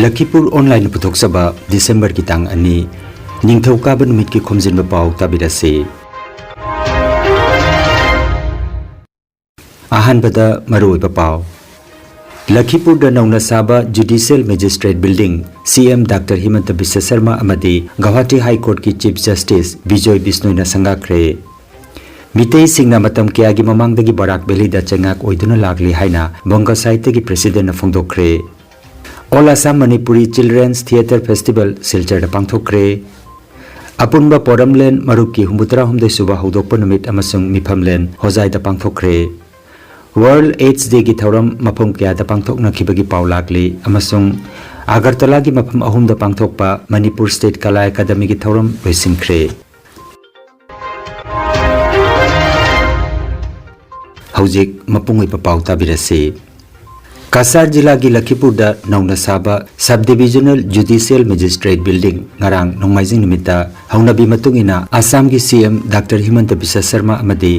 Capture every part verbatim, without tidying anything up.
ꯂꯈꯤꯄꯨꯔ ꯑꯣꯟꯂꯥꯏꯟꯅ ꯄꯨꯊꯣꯛꯆꯕ ꯗꯤꯁꯦꯝꯕꯔꯒꯤ ꯇꯥꯡ ꯑꯅꯤ, ꯅꯤꯡꯊꯧꯀꯥꯕ ꯅꯨꯃꯤꯠꯀꯤ ꯈꯣꯝꯖꯤꯟꯕ ꯄꯥꯎ ꯇꯥꯕꯤꯔꯁꯤ꯫ ꯑꯍꯥꯟꯕꯗ ꯃꯔꯨꯑꯣꯏꯕ ꯄꯥꯎ꯫ ꯂꯈꯤꯄꯨꯔꯗ ꯅꯧꯅ ꯁꯥꯕ judicial magistrate building, C M doctor Himanta Biswa Sarma ꯑꯃꯗꯤ ꯒꯧꯍꯥꯇꯤ ꯍꯥꯏ ꯀꯣꯔꯠꯀꯤ ꯆꯤꯐ ꯖꯁꯇꯤꯁ ꯕꯤꯖꯣꯏ ꯕꯤꯁꯅꯣꯏꯅ ꯁꯪꯒꯥꯈ꯭ꯔꯦ꯫ ꯃꯤꯇꯩꯁꯤꯡꯅ ꯃꯇꯝ ꯀꯌꯥꯒꯤ ꯃꯃꯥꯡꯗꯒꯤ ꯕꯔꯥꯛ ꯚꯦꯂꯤꯗ ꯆꯩꯉꯥꯛ ꯑꯣꯏꯗꯨꯅ ꯂꯥꯛꯂꯤ ꯍꯥꯏꯅ ꯕꯪꯒ ꯁꯥꯍꯤꯇ꯭ꯌꯒꯤ ꯄ꯭ꯔꯦꯁꯤꯗꯦꯟꯠꯅ ꯐꯣꯡꯗꯣꯛꯈ꯭ꯔꯦ꯫ All Assam Manipuri children's theatre festival ꯁꯤꯜꯆꯔꯗ ꯄꯥꯡꯊꯣꯛꯈ꯭ꯔꯦ꯫ ꯑꯄꯨꯟꯕ ꯄꯣꯔꯝꯂꯦꯟ ꯃꯔꯨꯞꯀꯤ ꯍꯨꯝꯐꯨꯇꯔꯥꯍꯨꯝꯗꯣꯏ ꯁꯨꯕ ꯍꯧꯗꯣꯛꯄ ꯅꯨꯃꯤꯠ ꯑꯃꯁꯨꯡ ꯃꯤꯐꯝꯂꯦꯟ ꯍꯣꯖꯥꯏꯗ ꯄꯥꯡꯊꯣꯛꯈ꯭ꯔꯦ꯫ ꯋꯥꯔꯜꯗ ꯑꯦꯗꯁ ꯗꯦꯒꯤ ꯊꯧꯔꯝ ꯃꯐꯝ ꯀꯌꯥꯗ ꯄꯥꯡꯊꯣꯛꯅꯈꯤꯕꯒꯤ ꯄꯥꯎ ꯂꯥꯛꯂꯤ ꯑꯃꯁꯨꯡ ꯑꯒꯔꯇꯂꯥꯒꯤ ꯃꯐꯝ ꯑꯍꯨꯝꯗ ꯄꯥꯡꯊꯣꯛꯄ ꯃꯅꯤꯄꯨꯔ ꯁ꯭ꯇꯦꯠ ꯀꯂꯥ ꯑꯦꯀꯥꯗꯃꯤꯒꯤ ꯊꯧꯔꯝ ꯂꯣꯏꯁꯤꯟꯈ꯭ꯔꯦ꯫ ꯍꯧꯖꯤꯛ ꯃꯄꯨꯡ ꯑꯣꯏꯕ ꯄꯥꯎ ꯇꯥꯕꯤꯔꯁꯤ꯫ ꯀꯁꯥꯔ ꯖꯤꯂꯥꯒꯤ ꯂꯈꯤꯄꯨꯔꯗ ꯅꯧꯅ ꯁꯥꯕ ꯁꯕ ꯗꯤꯚꯤꯖꯅꯦꯜ ꯖꯨꯗꯤꯁꯤꯌꯦꯜ ꯃꯦꯖꯤꯁꯇ꯭ꯔꯦꯠ ꯕꯤꯜꯗꯤꯡ ꯉꯔꯥꯡ ꯅꯣꯡꯃꯥꯏꯖꯤꯡ ꯅꯨꯃꯤꯠꯇ ꯍꯧꯅꯕꯤ ꯃꯇꯨꯡ ꯏꯟꯅ ꯑꯁꯥꯝꯒꯤ ꯁꯤ ꯑꯦꯝ ꯗꯥꯛꯇꯔ ꯍꯤꯃꯟꯇ ꯕꯤꯁ꯭ꯋ ꯁꯔꯃ ꯑꯃꯗꯤ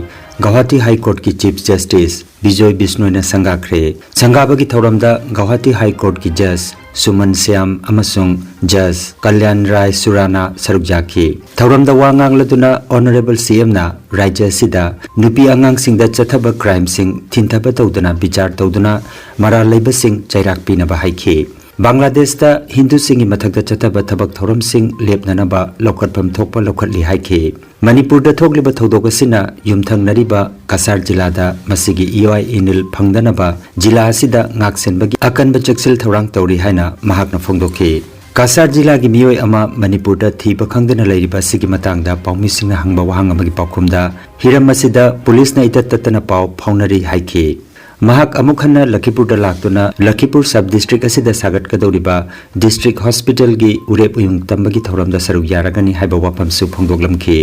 ꯒꯧꯍꯥꯇꯤ ꯍꯥꯏ ꯀꯣꯔꯠꯀꯤ ꯆꯤꯐ ꯖꯁꯇꯤꯁ ꯕꯤꯖꯣꯏ ꯕꯤꯁꯅꯣꯏꯅ ꯁꯪꯒꯥꯈ꯭ꯔꯦ꯫ ꯁꯪꯒꯥꯕꯒꯤ ꯊꯧꯔꯝꯗ ꯒꯧꯍꯥꯇꯤ ꯍꯥꯏ ꯀꯣꯔꯠꯀꯤ ꯖꯖ ꯁꯨꯃꯟ ꯁ꯭ꯌꯥꯝ ꯑꯃꯁꯨꯡ ꯖꯖ ꯀꯜꯌꯥꯟ ꯔꯥꯏ ꯁꯨꯔꯥꯅ ꯁꯔꯨꯛ ꯌꯥꯈꯤ꯫ ꯊꯧꯔꯝꯗ ꯋꯥ ꯉꯥꯡꯂꯗꯨꯅ ꯑꯣꯅꯔꯦꯕꯜ ꯁꯤ ꯑꯦꯝꯅ ꯔꯥꯖ꯭ꯌ ꯑꯁꯤꯗ ꯅꯨꯄꯤ ꯑꯉꯥꯡꯁꯤꯡꯗ ꯆꯠꯊꯕ ꯀ꯭ꯔꯥꯏꯝꯁꯤꯡ ꯊꯤꯟꯊꯕ ꯇꯧꯗꯨꯅ ꯕꯤꯆꯥꯔ ꯇꯧꯗꯨꯅ ꯃꯔꯥꯜ ꯂꯩꯕꯁꯤꯡ ꯆꯩꯔꯥꯛ ꯄꯤꯅꯕ ꯍꯥꯏꯈꯤ꯫ ꯕꯪꯒ꯭ꯂꯥꯗꯦꯁꯇ ꯍꯤꯟꯗꯨꯁꯤꯡꯒꯤ ꯃꯊꯛꯇ ꯆꯠꯊꯕ ꯊꯕꯛ ꯊꯧꯔꯝꯁꯤꯡ ꯂꯦꯞꯅꯅꯕ ꯂꯧꯈꯠꯐꯝ ꯊꯣꯛꯄ ꯂꯧꯈꯠꯂꯤ ꯍꯥꯏꯈꯤ꯫ ꯃꯅꯤꯄꯨꯔꯗ ꯊꯣꯛꯂꯤꯕ ꯊꯧꯗꯣꯛ ꯑꯁꯤꯅ ꯌꯨꯝꯊꯪꯅꯔꯤꯕ ꯀꯁꯥꯔ ꯖꯤꯂꯥꯗ ꯃꯁꯤꯒꯤ ꯏꯋꯥꯏ ꯏꯅꯤꯜ ꯐꯪꯗꯅꯕ ꯖꯤꯂꯥ ꯑꯁꯤꯗ ꯉꯥꯛꯁꯦꯟꯕꯒꯤ ꯑꯀꯟꯕ ꯆꯦꯛꯁꯤꯜ ꯊꯧꯔꯥꯡ ꯇꯧꯔꯤ ꯍꯥꯏꯅ ꯃꯍꯥꯛꯅ ꯐꯣꯡꯗꯣꯛꯈꯤ꯫ ꯀꯁꯥꯔ ꯖꯤꯂꯥꯒꯤ ꯃꯤꯑꯣꯏ ꯑꯃ ꯃꯅꯤꯄꯨꯔꯗ ꯊꯤꯕ ꯈꯪꯗꯅ ꯂꯩꯔꯤꯕ ꯑꯁꯤꯒꯤ ꯃꯇꯥꯡꯗ ꯄꯥꯎꯃꯤꯁꯤꯡꯅ ꯍꯪꯕ ꯋꯥꯍꯪ ꯑꯃꯒꯤ ꯄꯥꯎꯈꯨꯝꯗ, ꯍꯤꯔꯝ ꯑꯁꯤꯗ ꯄꯨꯂꯤꯁꯅ ꯏꯇꯠ ꯇꯠꯇꯅ ꯄꯥꯎ ꯐꯥꯎꯅꯔꯤ ꯍꯥꯏꯈꯤ꯫ ꯃꯍꯥꯛ ꯑꯃꯨꯛ ꯍꯟꯅ ꯂꯈꯤꯄꯨꯔꯗ ꯂꯥꯛꯇꯨꯅ ꯂꯈꯤꯄꯨꯔ ꯁꯕ ꯗꯤꯁꯇ꯭ꯔꯤꯛ ꯑꯁꯤꯗ ꯁꯥꯒꯠꯀꯗꯧꯔꯤꯕ ꯗꯤꯁꯇ꯭ꯔꯤꯛ ꯍꯣꯁꯄꯤꯇꯥꯜꯒꯤ ꯎꯔꯦꯞ ꯎꯌꯨꯡ ꯇꯝꯕꯒꯤ ꯊꯧꯔꯝꯗ ꯁꯔꯨꯛ ꯌꯥꯔꯒꯅꯤ ꯍꯥꯏꯕ ꯋꯥꯐꯝꯁꯨ ꯐꯣꯡꯗꯣꯛꯂꯝꯈꯤ꯫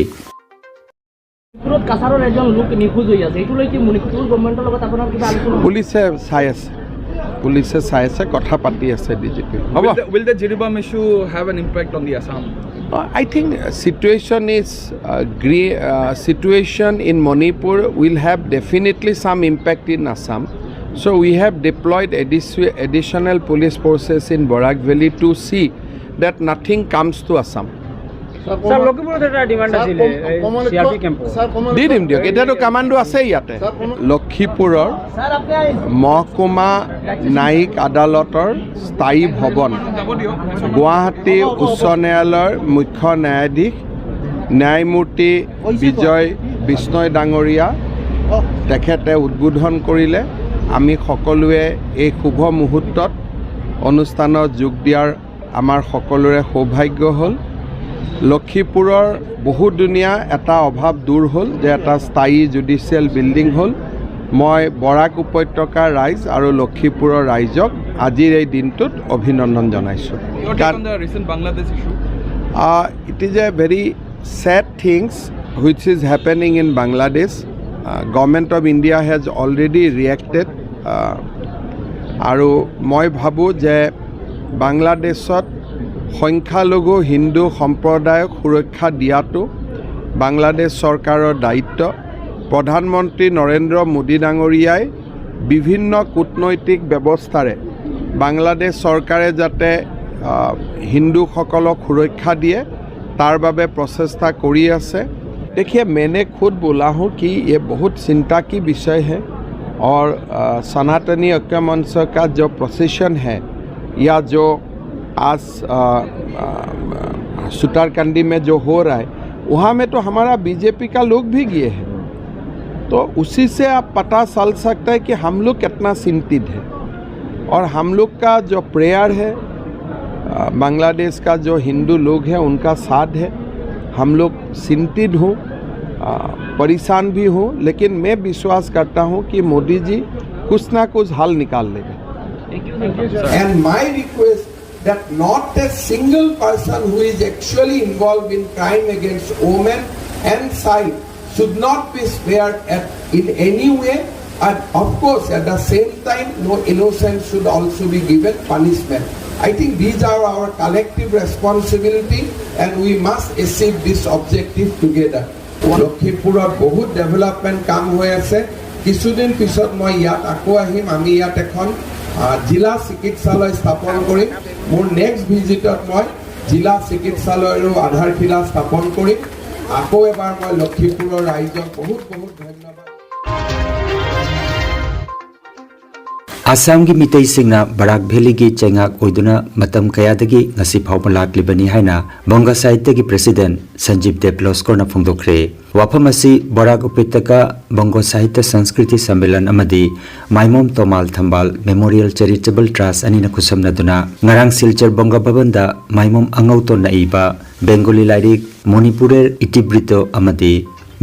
কাছাৰৰ এজন লোক নিখোজ হৈ আছে, এইটো লৈ কি মণিপুৰ গভৰ্ণমেণ্টৰ লগত আপোনাৰ কিবা আলোচনা হৈছে? পুলিচে চাই আছে, পুলিচে চাই আছে, কথা পাতি আছে ডি জি পি। হ'ব। Will the, will the Jiribam issue have an impact on the Assam? Uh, I think situation is uh, gre- uh, situation in Manipur will have definitely some impact in Assam. So we have deployed addition- additional police forces in Barak Valley to see that nothing comes to Assam. Sir, লখিমপুৰত এটা demand আছিলে চি R P কেম্পৰ। দি দিম দিয়ক, এতিয়াতো commando আছে ইয়াতে। লখিমপুৰৰ মহকুমা ন্যায়িক আদালতৰ স্থায়ী ভৱন গুৱাহাটী উচ্চ ন্যায়ালয়ৰ মুখ্য ন্যায়াধীশ ন্যায়মূৰ্তি বিজয় বিষ্ণয় ডাঙৰীয়া তেখেতে উদ্বোধন কৰিলে। আমি সকলোৱে এই শুভ মুহূৰ্তত অনুষ্ঠানত যোগ দিয়াৰ আমাৰ সকলোৰে সৌভাগ্য হ'ল। লখিমপুৰৰ বহুদিনীয়া এটা অভাৱ দূৰ হ'ল যে এটা স্থায়ী জুডিচিয়েল বিল্ডিং হ'ল। মই বৰাক উপত্যকাৰ ৰাইজ আৰু লখিমপুৰৰ ৰাইজক আজিৰ এই দিনটোত অভিনন্দন জনাইছোঁ। Your take on the recent Bangladesh issue? Uh, it is a very sad things which is happening in Bangladesh. Uh, Government of India has already reacted. Uh, আৰু মই ভাবোঁ যে বাংলাদেশত সংখ্যালঘু হিন্দু সম্প্ৰদায়ক সুৰক্ষা দিয়াটো বাংলাদেশ চৰকাৰৰ দায়িত্ব। প্ৰধানমন্ত্ৰী নৰেন্দ্ৰ মোদী ডাঙৰীয়াই বিভিন্ন কূটনৈতিক ব্যৱস্থাৰে বাংলাদেশ চৰকাৰে যাতে আহ, হিন্দুসকলক সুৰক্ষা দিয়ে, তাৰ বাবে প্ৰচেষ্টা কৰি আছে। देखिए, मैंने खुद बोला हूँ कि ये बहुत चिंता की विषय है और अ, सनातनी ऐक्य मंच का जो प्रोसेशन है या जो आज अ, अ, सुतारकांडी में जो हो रहा है, वहाँ में तो हमारा बीजेपी का लोग भी गए हैं। तो उसी से आप पता चल सकता है कि हम लोग कितना चिंतित है। और हम लोग का जो प्रेयर है, अ, बांग्लादेश का जो हिंदू लोग हैं उनका साथ है। हम लोग चिंतित हूँ, अ, परेशान भी हूँ, लेकिन मैं विश्वास करता हूँ कि मोदी जी कुछ ना कुछ हल निकाल लेंगे। And my request that not a single person who is actually involved in crime against women and child should not be spared at, in any way. And of course, at the same time, no innocent should also be given punishment. I think these are our collective responsibility and we must achieve this objective together. লখিমপুৰত বহুত development কাম হৈ আছে। কিছুদিন পিছত মই ইয়াত আকৌ আহিম। আমি ইয়াত এখন আহ, জিলা চিকিৎসালয় স্থাপন কৰিম। মোৰ নেক্সট ভিজিটত মই জিলা চিকিৎসালয়ৰো আধাৰশিলা স্থাপন কৰিম। আকৌ এবাৰ মই লখিমপুৰৰ ৰাইজক বহুত বহুত ধন্যবাদ। ꯑꯁꯥꯝꯒꯤ ꯃꯤꯇꯩꯁꯤꯡꯅ ꯕꯔꯥꯛ ꯚꯦꯂꯤꯒꯤ ꯆꯩꯉꯥꯛ ꯑꯣꯏꯗꯨꯅ ꯃꯇꯝ ꯀꯌꯥꯗꯒꯤ ꯉꯁꯤ ꯐꯥꯎꯕ ꯂꯥꯛꯂꯤꯕꯅꯤ ꯍꯥꯏꯅ ꯕꯪꯒ ꯁꯥꯍꯤꯇ꯭ꯌꯒꯤ ꯄ꯭ꯔꯦꯁꯤꯗꯦꯟꯠ ꯁꯟꯖꯤꯕ ꯗꯦꯕ ꯂꯣꯁꯀꯣꯔꯅ ꯐꯣꯡꯗꯣꯛꯈ꯭ꯔꯦ꯫ ꯋꯥꯐꯝ ꯑꯁꯤ ꯕꯣꯔꯥꯛ ꯎꯄꯦꯇꯀꯥ ꯕꯪꯒꯣ ꯁꯥꯍꯤꯇ꯭ꯌ ꯁꯪꯁꯀ꯭ꯔꯤꯇꯤ ꯁꯝꯃꯦꯂꯟ ꯑꯃꯗꯤ ꯃꯥꯏꯃꯣꯝ ꯇꯣꯃꯥꯜ ꯊꯝꯕꯥꯜ ꯃꯦꯃꯣꯔꯤꯌꯦꯜ ꯆꯦꯔꯤꯇꯦꯕꯜ ꯇ꯭ꯔꯁ ꯑꯅꯤꯅ ꯈꯨꯠꯁꯝꯅꯗꯨꯅ ꯉꯔꯥꯡ ꯁꯤꯜꯆꯔ ꯕꯪꯒ ꯚꯕꯟꯗ ꯃꯥꯏꯃꯣꯝ ꯑꯉꯧꯇꯣꯟꯅ ꯏꯕ ꯕꯦꯡꯒꯣꯂꯤ ꯂꯥꯏꯔꯤꯛ ꯃꯣꯅꯤꯄꯨꯔꯦꯔ ꯏꯇꯤꯕ꯭ꯔꯤꯇꯣ ꯑꯃꯗꯤ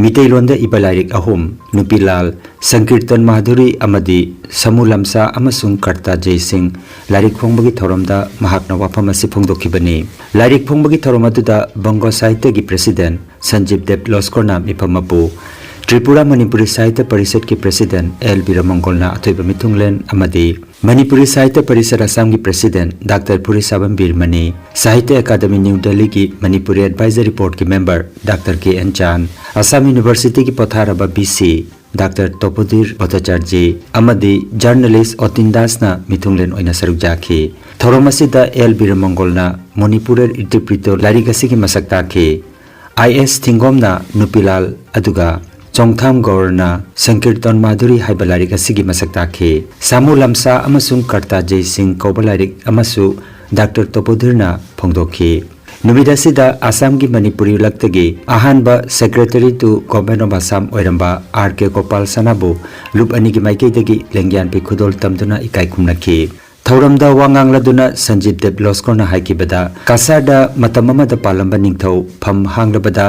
ꯃꯤꯇꯩꯂꯣꯟꯗ ꯏꯕ ꯂꯥꯏꯔꯤꯛ ꯑꯍꯨꯝ, ꯅꯨꯄꯤꯂꯥꯜ, ꯁꯪꯀꯤꯔꯇꯟ ꯃꯥꯙꯨꯔꯤ ꯑꯃꯗꯤ ꯁꯃꯨ ꯂꯝꯁꯥ ꯑꯃꯁꯨꯡ ꯀꯔꯇꯥ ꯖꯩꯁꯤꯡ ꯂꯥꯏꯔꯤꯛ ꯐꯣꯡꯕꯒꯤ ꯊꯧꯔꯝꯗ ꯃꯍꯥꯛꯅ ꯋꯥꯐꯝ ꯑꯁꯤ ꯐꯣꯡꯗꯣꯛꯈꯤꯕꯅꯤ꯫ ꯂꯥꯏꯔꯤꯛ ꯐꯣꯡꯕꯒꯤ ꯊꯧꯔꯝ ꯑꯗꯨꯗ ꯕꯪꯒꯣ ꯁꯥꯍꯤꯇ꯭ꯌꯒꯤ ꯄ꯭ꯔꯦꯁꯤꯗꯦꯟꯠ ꯁꯟꯖꯤꯕ ꯗꯦꯕ ꯂꯣꯁꯀꯣꯔꯅ ꯃꯤꯐꯝ ꯃꯄꯨ, ꯇ꯭ꯔꯤꯄꯨꯔꯥ ꯃꯅꯤꯄꯨꯔꯤ ꯁꯥꯍꯤꯇ꯭ꯌ ꯄꯔꯤꯁꯠꯀꯤ ꯄ꯭ꯔꯦꯁꯤꯗꯦꯟꯠ ꯑꯦꯜ ꯕꯤꯔꯃꯪꯒꯣꯜꯅ ꯑꯊꯣꯏꯕ ꯃꯤꯊꯨꯡꯂꯦꯟ ꯑꯃꯗꯤ ꯃꯅꯤꯄꯨꯔꯤ ꯁꯥꯍꯤꯇ꯭ꯌ ꯄꯔꯤꯁꯠ ꯑꯁꯥꯝꯒꯤ ꯄ꯭ꯔꯦꯁꯤꯗꯦꯟꯠ ꯗꯥꯛꯇꯔ ꯐꯨꯔꯤꯁꯥꯕꯝ ꯕꯤꯔꯃꯅꯤ, ꯁꯥꯍꯤꯇ꯭ꯌ ꯑꯦꯀꯥꯗꯃꯤ ꯅ꯭ꯌꯨ ꯗꯦꯜꯂꯤꯒꯤ ꯃꯅꯤꯄꯨꯔꯤ ꯑꯦꯗꯚꯥꯏꯖꯔꯤ ꯕꯣꯔꯗꯀꯤ ꯃꯦꯝꯕꯔ ꯗꯥꯛꯇꯔ ꯀꯦ ꯑꯦꯟ ꯆꯥꯟ, ꯑꯁꯥꯝ ꯌꯨꯅꯤꯚꯔꯁꯤꯇꯤꯒꯤ ꯄꯣꯊꯥꯔꯕ ꯚꯤ ꯁꯤ ꯗꯥꯛꯇꯔ ꯇꯣꯄꯣꯗꯤꯔ ꯚꯠꯇꯥꯆꯥꯔꯖꯤ ꯑꯃꯗꯤ ꯖꯔꯅꯦꯂꯤꯁ꯭ꯠ ꯑꯣꯇꯤꯟ ꯗꯥꯁꯅ ꯃꯤꯊꯨꯡꯂꯦꯟ ꯑꯣꯏꯅ ꯁꯔꯨꯛ ꯌꯥꯈꯤ꯫ ꯊꯧꯔꯝ ꯑꯁꯤꯗ ꯑꯦꯜ ꯕꯤꯔꯃꯪꯒꯣꯜꯅ ꯃꯣꯅꯤꯄꯨꯔꯦꯔ ꯏꯇꯤꯕ꯭ꯔꯤꯇꯣ ꯂꯥꯏꯔꯤꯛ ꯑꯁꯤꯒꯤ ꯃꯁꯛ ꯇꯥꯛꯈꯤ꯫ ꯑꯥꯏ ꯑꯦꯁ ꯊꯤꯡꯒꯣꯝꯅ ꯅꯨꯄꯤꯂꯥꯜ ꯑꯗꯨꯒ ꯆꯣꯡꯊꯥꯝ ꯒꯧꯔꯅ ꯁꯪꯀꯤꯔꯇꯟ ꯃꯥꯙꯨꯔꯤ ꯍꯥꯏꯕ ꯂꯥꯏꯔꯤꯛ ꯑꯁꯤꯒꯤ ꯃꯁꯛ ꯇꯥꯛꯈꯤ꯫ ꯁꯥꯃꯨ ꯂꯝꯁꯥ ꯑꯃꯁꯨꯡ ꯀꯔꯇꯥ ꯖꯩꯁꯤꯡ ꯀꯧꯕ ꯂꯥꯏꯔꯤꯛ ꯑꯃꯁꯨ ꯗꯥꯛꯇꯔ ꯇꯣꯄꯣꯗꯤꯔꯅ ꯐꯣꯡꯗꯣꯛꯈꯤ꯫ ꯅꯨꯃꯤꯠ ꯑꯁꯤꯗ ꯑꯁꯥꯝꯒꯤ ꯃꯅꯤꯄꯨꯔꯤ ꯂꯛꯇꯒꯤ ꯑꯍꯥꯟꯕ Secretary to Government of Assam ꯑꯣꯏꯔꯝꯕ ꯑꯥꯔ ꯀꯦ ꯒꯣꯄꯥꯜ ꯁꯅꯥꯕꯨ ꯂꯨꯞ ꯑꯅꯤꯒꯤ ꯃꯥꯏꯀꯩꯗꯒꯤ ꯂꯦꯡꯌꯥꯟꯄꯤ ꯈꯨꯗꯣꯜ ꯇꯝꯗꯨꯅ ꯏꯀꯥꯏ ꯈꯨꯝꯅꯈꯤ꯫ ꯊꯧꯔꯝꯗ ꯋꯥ ꯉꯥꯡꯂꯗꯨꯅ ꯁꯟꯖꯤꯕ ꯗꯦꯕ ꯂꯣꯁꯀꯣꯔꯅ ꯍꯥꯏꯈꯤꯕꯗ, ꯀꯁꯥꯔꯗ ꯃꯇꯝ ꯑꯃꯗ ꯄꯥꯜꯂꯝꯕ ꯅꯤꯡꯊꯧ ꯐꯝ ꯍꯥꯡꯂꯕꯗ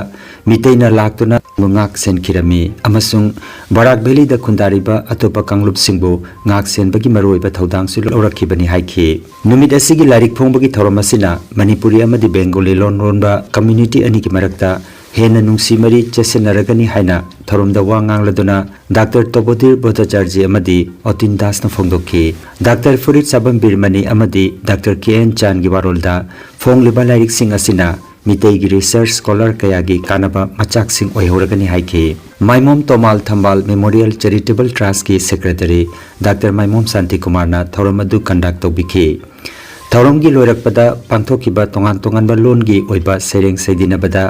ꯃꯤꯇꯩꯅ ꯂꯥꯛꯇꯨꯅ ꯉꯥꯛ ꯁꯦꯟꯈꯤꯔꯝꯃꯤ ꯑꯃꯁꯨꯡ ꯕꯔꯥꯛ ꯚꯦꯂꯤꯗ ꯈꯨꯟꯗꯥꯔꯤꯕ ꯑꯇꯣꯞꯄ ꯀꯥꯡꯂꯨꯞꯁꯤꯡꯕꯨ ꯉꯥꯛ ꯁꯦꯟꯕꯒꯤ ꯃꯔꯨꯑꯣꯏꯕ ꯊꯧꯗꯥꯡꯁꯨ ꯂꯧꯔꯛꯈꯤꯕꯅꯤ ꯍꯥꯏꯈꯤ꯫ ꯅꯨꯃꯤꯠ ꯑꯁꯤꯒꯤ ꯂꯥꯏꯔꯤꯛ ꯐꯣꯡꯕꯒꯤ ꯊꯧꯔꯝ ꯑꯁꯤꯅ ꯃꯅꯤꯄꯨꯔꯤ ꯑꯃꯗꯤ ꯕꯦꯡꯒꯣꯂꯤ ꯂꯣꯟ ꯂꯣꯟꯕ ꯀꯝꯃ꯭ꯌꯨꯅꯤꯇꯤ ꯑꯅꯤꯒꯤ ꯃꯔꯛꯇ ꯍꯦꯟꯅ ꯅꯨꯡꯁꯤ ꯃꯔꯤ ꯆꯦꯠꯁꯤꯟꯅꯔꯒꯅꯤ ꯍꯥꯏꯅ ꯊꯧꯔꯝꯗ ꯋꯥ ꯉꯥꯡꯂꯗꯨꯅ ꯗꯥꯛꯇꯔ ꯇꯣꯕꯣꯗꯤꯔ ꯚꯠꯇꯥꯆꯥꯔꯖꯤ ꯑꯃꯗꯤ ꯑꯣꯇꯤꯟ ꯗꯥꯁꯅ ꯐꯣꯡꯗꯣꯛꯈꯤ꯫ ꯗꯥꯛꯇꯔ ꯐꯨꯔꯤꯠ ꯁꯥꯕꯝ ꯕꯤꯔꯃꯅꯤ ꯑꯃꯗꯤ ꯗꯥꯛꯇꯔ ꯀꯦ ꯑꯦꯟ ꯆꯥꯟꯒꯤ ꯋꯥꯔꯣꯜꯗ ꯐꯣꯡꯂꯤꯕ ꯂꯥꯏꯔꯤꯛꯁꯤꯡ ꯑꯁꯤꯅ ꯃꯤꯇꯩꯒꯤ ꯔꯤꯁꯔꯆ ꯁ꯭ꯀꯣꯂꯔ ꯀꯌꯥꯒꯤ ꯀꯥꯟꯅꯕ ꯃꯆꯥꯛꯁꯤꯡ ꯑꯣꯏꯍꯧꯔꯒꯅꯤ ꯍꯥꯏꯈꯤ꯫ ꯃꯥꯏꯃꯣꯝ ꯇꯣꯃꯥꯜ ꯊꯝꯕꯥꯜ ꯃꯦꯃꯣꯔꯤꯌꯦꯜ ꯆꯦꯔꯤꯇꯦꯕꯜ ꯇ꯭ꯔꯁꯀꯤ ꯁꯦꯀ꯭ꯔꯦꯇꯔꯤ ꯗꯥꯛꯇꯔ ꯃꯥꯏꯃꯣꯝ ꯁꯥꯟꯇꯤꯀꯨꯃꯥꯔꯅ ꯊꯧꯔꯝ ꯑꯗꯨ ꯀꯟꯗꯛ ꯇꯧꯕꯤꯈꯤ꯫ ꯊꯧꯔꯝꯒꯤ ꯂꯣꯏꯔꯛꯄꯗ ꯄꯥꯡꯊꯣꯛꯈꯤꯕ ꯇꯣꯉꯥꯟ ꯇꯣꯉꯥꯟꯕ ꯂꯣꯟꯒꯤ ꯑꯣꯏꯕ ꯁꯩꯔꯦꯡ ꯁꯩꯗꯤꯅꯕꯗ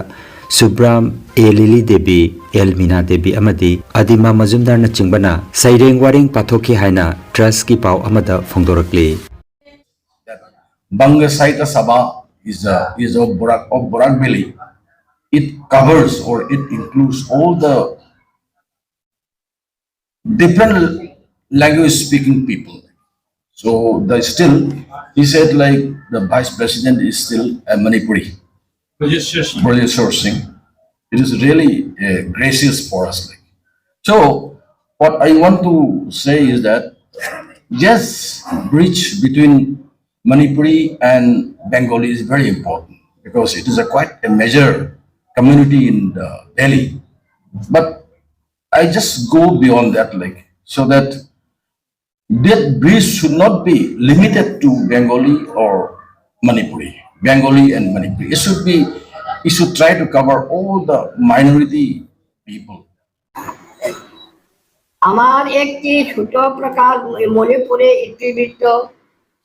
ꯁꯨꯕ꯭ꯔꯥꯝ ꯑꯦ ꯂꯤꯂꯤ ꯗꯦꯕꯤ, ꯑꯦꯜ ꯃꯤꯅꯥ ꯗꯦꯕꯤ ꯑꯃꯗꯤ ꯑꯗꯤꯃꯥ ꯃꯖꯨꯝꯗꯥꯔꯅꯆꯤꯡꯕꯅ ꯁꯩꯔꯦꯡ ꯋꯥꯔꯦꯡ ꯄꯥꯊꯣꯛꯈꯤ ꯍꯥꯏꯅ ꯇ꯭ꯔꯁꯀꯤ ꯄꯥꯎ ꯑꯃꯗ ꯐꯣꯡꯗꯣꯔꯛꯂꯤ꯫ Banga Sahitya Sabha is a, is of Barak, of Barak Valley. It covers or it includes all the different language speaking people. So the still, he said, like, the vice president is still a Manipuri. Brajeshwar Singh. It is really uh, gracious for us. Like. So what I want to say is that, yes, bridge between Manipuri and Bengali is very important because it is a quite a major community in the Delhi. But I just go beyond that, like, so that that bridge should not be limited to Bengali or Manipuri, Bengali and Manipuri. It should be, it should try to cover all the minority people. আমার একটি ছোট প্রকাশ মণিপুরে ইতিবৃত্ত,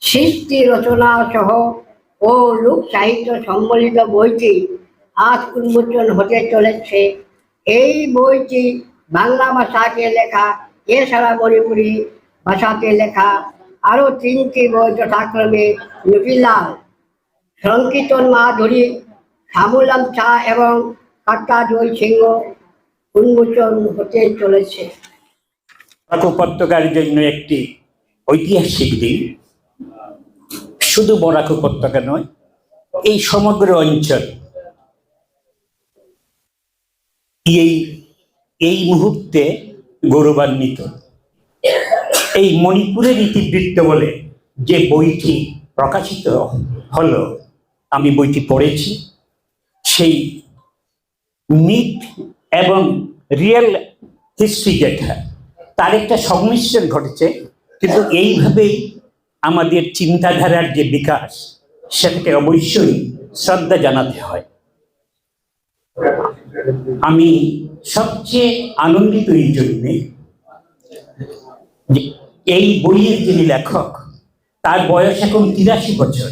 সৃষ্টি রচনা সহ ও লোক সাহিত্য সম্বলিত বইটি আজ উন্মোচন হতে চলেছে। এই বইটি বাংলা ভাষাতে লেখা, এছাড়া মণিপুরি ভাষাতে লেখা আরও তিনটি বই যথাক্রমে নুকিলাল, সংকীর্তন মাধুরী, সামুলাম চা এবং কাত্তা জয় সিংহ উন্মোচন হতে চলেছে। বরাক উপত্যকার জন্য একটি ঐতিহাসিক দিন। শুধু বরাক উপত্যকা নয়, এই সমগ্র অঞ্চল এই এই মুহূর্তে গৌরবান্বিত। এই মণিপুরের ইতিবৃত্ত বলে যে বইটি প্রকাশিত হলো, আমি বইটি পড়েছি। সেই মিথ এবং রিয়েল হিস্ট্রি যেটা, তার একটা সংমিশ্রণ ঘটেছে। কিন্তু এইভাবেই আমাদের চিন্তাধারার যে বিকাশ, সেটাকে অবশ্যই শ্রদ্ধা জানাতে হয়। আমি সবচেয়ে আনন্দিত এই জন্যে যে এই বইয়ের যিনি লেখক, তার বয়স এখন তিরাশি বছর।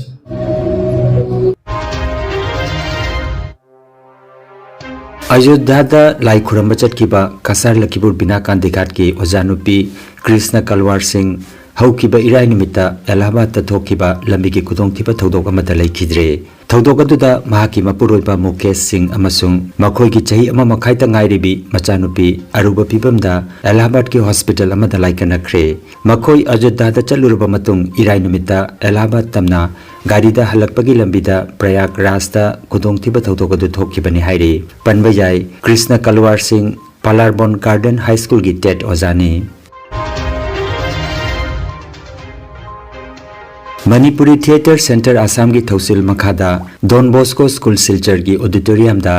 ꯑꯌꯣꯙ꯭ꯌꯥꯗ ꯂꯥꯏ ꯈꯨꯔꯝꯕ ꯆꯠꯈꯤꯕ ꯀꯁꯥꯔ ꯂꯈꯤꯄꯨꯔ ꯕꯤꯅꯥ ꯀꯥꯟꯗꯤꯒꯥꯠꯀꯤ ꯑꯣꯖꯥ ꯅꯨꯄꯤ ꯀ꯭ꯔꯤꯁꯅ ꯀꯜꯋꯥꯔ ꯁꯤꯡ ꯍꯧꯈꯤꯕ ꯏꯔꯥꯏ ꯅꯨꯃꯤꯠꯇ ꯑꯦꯂꯥꯍꯥꯕꯥꯗꯇ ꯊꯣꯛꯈꯤꯕ ꯂꯝꯕꯤꯒꯤ ꯈꯨꯗꯣꯡꯊꯤꯕ ꯊꯧꯗꯣꯛ ꯑꯃꯗ ꯂꯩꯈꯤꯗ꯭ꯔꯦ꯫ ꯊꯧꯗꯣꯛ ꯑꯗꯨꯗ ꯃꯍꯥꯛꯀꯤ ꯃꯄꯨꯔꯣꯏꯕ ꯃꯨꯀꯦꯁ ꯁꯤꯡ ꯑꯃꯁꯨꯡ ꯃꯈꯣꯏꯒꯤ ꯆꯍꯤ ꯑꯃ ꯃꯈꯥꯏꯇ ꯉꯥꯏꯔꯤꯕꯤ ꯃꯆꯥꯅꯨꯄꯤ ꯑꯔꯨꯕ ꯐꯤꯕꯝꯗ ꯑꯦꯂꯥꯍꯥꯕꯥꯗꯀꯤ ꯍꯣꯁꯄꯤꯇꯥꯜ ꯑꯃꯗ ꯂꯥꯏꯀꯠꯅꯈ꯭ꯔꯦ꯫ ꯃꯈꯣꯏ ꯑꯌꯣꯙ꯭ꯌꯥꯗ ꯆꯠꯂꯨꯔꯕ ꯃꯇꯨꯡ ꯏꯔꯥꯏ ꯅꯨꯃꯤꯠꯇ ꯑꯦꯂꯥꯍꯥꯕꯥꯗ ꯇꯝꯅ ꯒꯥꯔꯤꯗ ꯍꯜꯂꯛꯄꯒꯤ ꯂꯝꯕꯤꯗ ꯄ꯭ꯔꯌꯥꯒ ꯔꯥꯖꯇ ꯈꯨꯗꯣꯡꯊꯤꯕ ꯊꯧꯗꯣꯛ ꯑꯗꯨ ꯊꯣꯛꯈꯤꯕꯅꯤ ꯍꯥꯏꯔꯤ꯫ ꯄꯟꯕ ꯌꯥꯏ, ꯀ꯭ꯔꯤꯁꯅ ꯀꯜꯋꯥꯔ ꯁꯤꯡ ꯄꯥꯂꯥꯔꯕꯣꯟ ꯒꯥꯔꯗꯦꯟ ꯍꯥꯏ ꯁ꯭ꯀꯨꯜꯒꯤ ꯇꯦꯠ ꯑꯣꯖꯥꯅꯤ꯫ ꯃꯅꯤꯄꯨꯔꯤ ꯊꯤꯌꯦꯇꯔ ꯁꯦꯟꯇꯔ ꯑꯁꯥꯝꯒꯤ ꯊꯧꯁꯤꯜ ꯃꯈꯥꯗ ꯗꯣꯟ ꯕꯣꯁꯀꯣ ꯁ꯭ꯀꯨꯜ ꯁꯤꯜꯆꯔꯒꯤ ꯑꯣꯗꯤꯇꯣꯔꯤꯌꯝꯗ